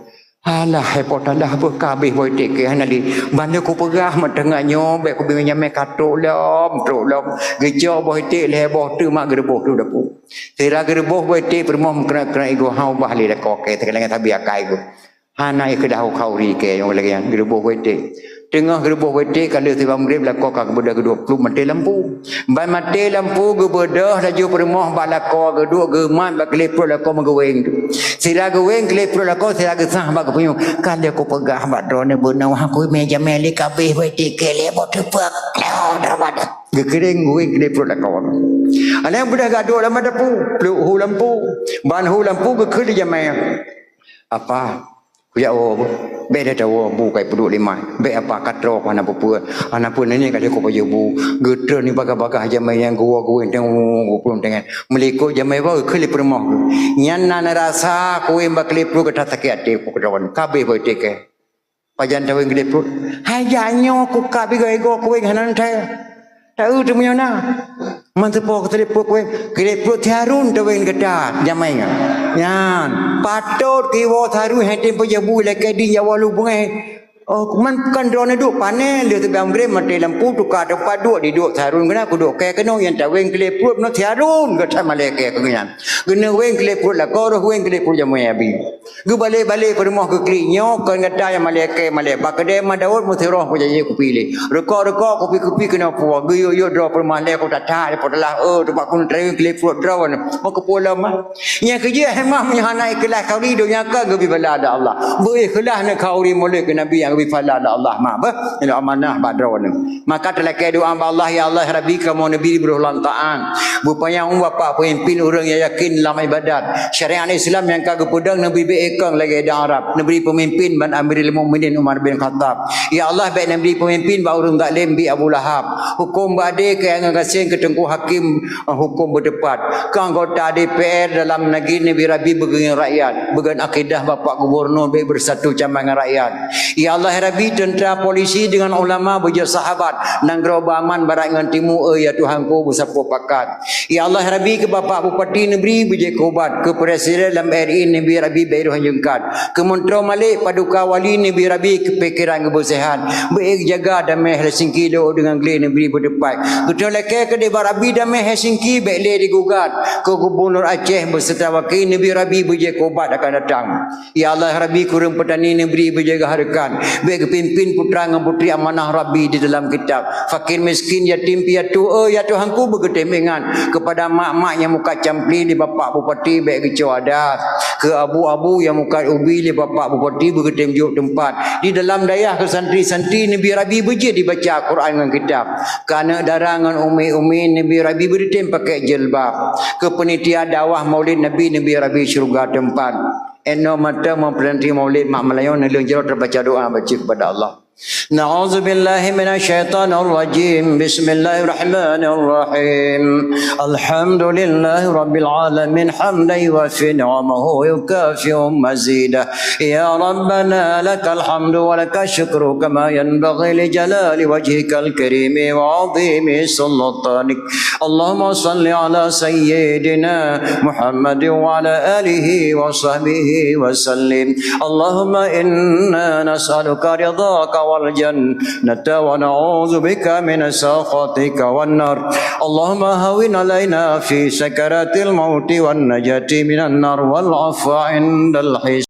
Alah, hai po talah beuh ka abéh boh iték kée hana lé. Ban lé kupeugah meuteungoh nyoe bék kubi meujamé ka trok lom, trok lom. Geucok boh iték lhée boh teuk mak geureuboh tu dapu. Sira geureuboh boh iték peurumoh meukeurah-keurah igoe hau bah lé lakoe kée teukaleng sabe akai geuh. Hana ikhlas khanduri kée nyang lagée nyan geureuboh boh iték. Teungoh geureuboh boh iték ka lheueh siba mugreb lakoe ka geubeudôh geudua ploh maté lampu. Ban maté lampu geubeudôh laju peurumoh bak lakoe geuduek geumat bak keuleupruet lakoe meugeuweng tu. Sira geuweng keuleupruet lakoe sira geusah bak geupunyueng. Ka lheueh kupeugah bak droeneuh beuneuh wah kui mé jamé lé ka abéh boh iték kée lé boh teupeuk. Geukireng geuweng keuleupruet lakoe. Aneuk beudôh gaduek lam dapu, pluek hu lampu. Ban hu lampu geukheun lé jamé. Apa? Kujak woe bu. Bék data woe bu kai peuduek lima. Bék Apa ka trok hana peue-peue. Hana peue nenek ka lheueh kupajoh bu. Geutreun ni bagah-bagah jamé nyang geuwoe geuweng teng geupeuleueng teng. Meulikot jamé woe geukheun lé peurumoh. Nyan na neurasa kuweng bak keuleupruet gata sakét até peukeutoan. Ka abéh boh iték kée. Pajan taweng keuleupruet. Hai jak nyoe kukab igoe-igoe kuweng hana neutai. Taeu teumeunyoe na. Man teupo keuleupruet kuweng. Keuleupruet si Harun taweng gata jamé nyan. Nyan, patot kiwoe tharun hai tem peujabu ilakée di Jawa lubeng. Oh, kuman bukan droeneuh duek panen, lheueh teubiet maghrib maté lampu, tuka teumpat duek, diduek tharun keunan, kuduek kée keunoe nyang taweng keu lé pruet, meunoe tharun gata malée kée keu nyan. Geuneuk weng keu lé pruet lakoe, roh weng keu lé pruet jamé abi. Geubalek-balek peurumoh geuklik nyoe, kon gata nyang malée kée malée. Bak keudée Ma Daud meusiroh peujanji kupi lé. Rukok-rukok, kupi-kupi keunoe puwoe. Geuyue-yue droe peurumoh lé, ku tata, lé peutelah, eh, teumpat kun taweng keu lé pruet droeneuh. Meukeupue lom, ah. Nyang keujeuet hana, meunyoe hana ikhlaih khauri donya ka geubri pahala lé Allah. Beu ikhlaih neuh khauri mulod keu Nabi nyang geubri pahala lé Allah, ma beuh. Inoe amanah bak droeneuh. Maka talakée doa bak Allah, "Ya Allah, Rabbi, kamoe neubri beureuh lam taat. Beupanyang umur bapak peumimpin ureuëng nyang yakin lam ibadat. Syariat Islam nyang ka geupeudong neubri beu ikong lagée dang Arab. Neubri peumimpin ban Amirul Mukminin Umar bin Khattab. Ya Allah, bék neubri peumimpin bak ureuëng zalim bi Abu Lahab. Huköm bak adé keu nyang gasien keu Teungku Hakim, huköm beuteupat. Keu anggota D P R dalam negeri neubri Rabbi beugeungieng rakyat. Beugon akidah Bapak Gubernur bék beusatu camang ngon rakyat. Ya Allah, ya Rabbi, teuntra polisi deungon ulama beujeuet sahabat. Nanggroe beuaman barat ngon timu, eh, ya Tuhanku, beusapeue pakat. Ya Allah, ya Rabbi, keu Bapak Bupati neubri beujeuet keu ubat. Keu Presiden lam R I neubri Rabbi bék roh jeungkat. Keu Meuntroe Malek Paduka Wali neubri Rabbi keu pikeran geubeuseuhat. Bék jaga damé Helsinki lé deungon glé neubri beuteupat. Geutanyoe lakée keudeh bak Rabbi damé Helsinki bék lé digugat. Keu Gubernur Aceh beuseurta wakil neubri Rabbi beujeuet keu ubat akan datang. Ya Allah, ya Rabbi, kureueng peutani neubri beujeuet geuhareukan. Bék geupimpin putra ngon putri amanah Rabbi di dalam kitab. Fakir miskin, yatim piatu, eh, ya Tuhanku, beugeutem ingat. Keupada mak-mak nyang mukat campli lé Bapak Bupati bék geucok adat. Keu abu-abu nyang mukat ubi lé Bapak Bupati beugeutem jok teumpat. Di dalam dayah keu santri-santri neubri Rabbi beujeuet dibaca Quran ngon kitab. Keu aneuk dara ngon umi-umi neubri Rabbi beugeutem pakai jilbab. Keu panitia dakwah Maulid Nabi neubri Rabbi syeuruga teumpat. Inoe mata meupeurhenti Maulid mak meulayeue neuleueng jaroe teubaca doa bacut keupada Allah. أعوذ بالله من الشيطان الرجيم. بسم الله الرحمن الرحيم. الحمد لله رب العالمين، حمدا يوافي نعمه ويكافئ مزيده. يا ربنا، لك الحمد ولك الشكر، كما ينبغي لجلال وجهك الكريم وعظيم سلطانك. اللهم صل على سيدنا محمد وعلى آله وصحبه وسلم. اللهم إنا نسألك رضاك والجنة، ونعوذ بك من سخطك والنار. اللهم هون علينا في سكرات الموت والنجاة من النار والعفو عند الحساب.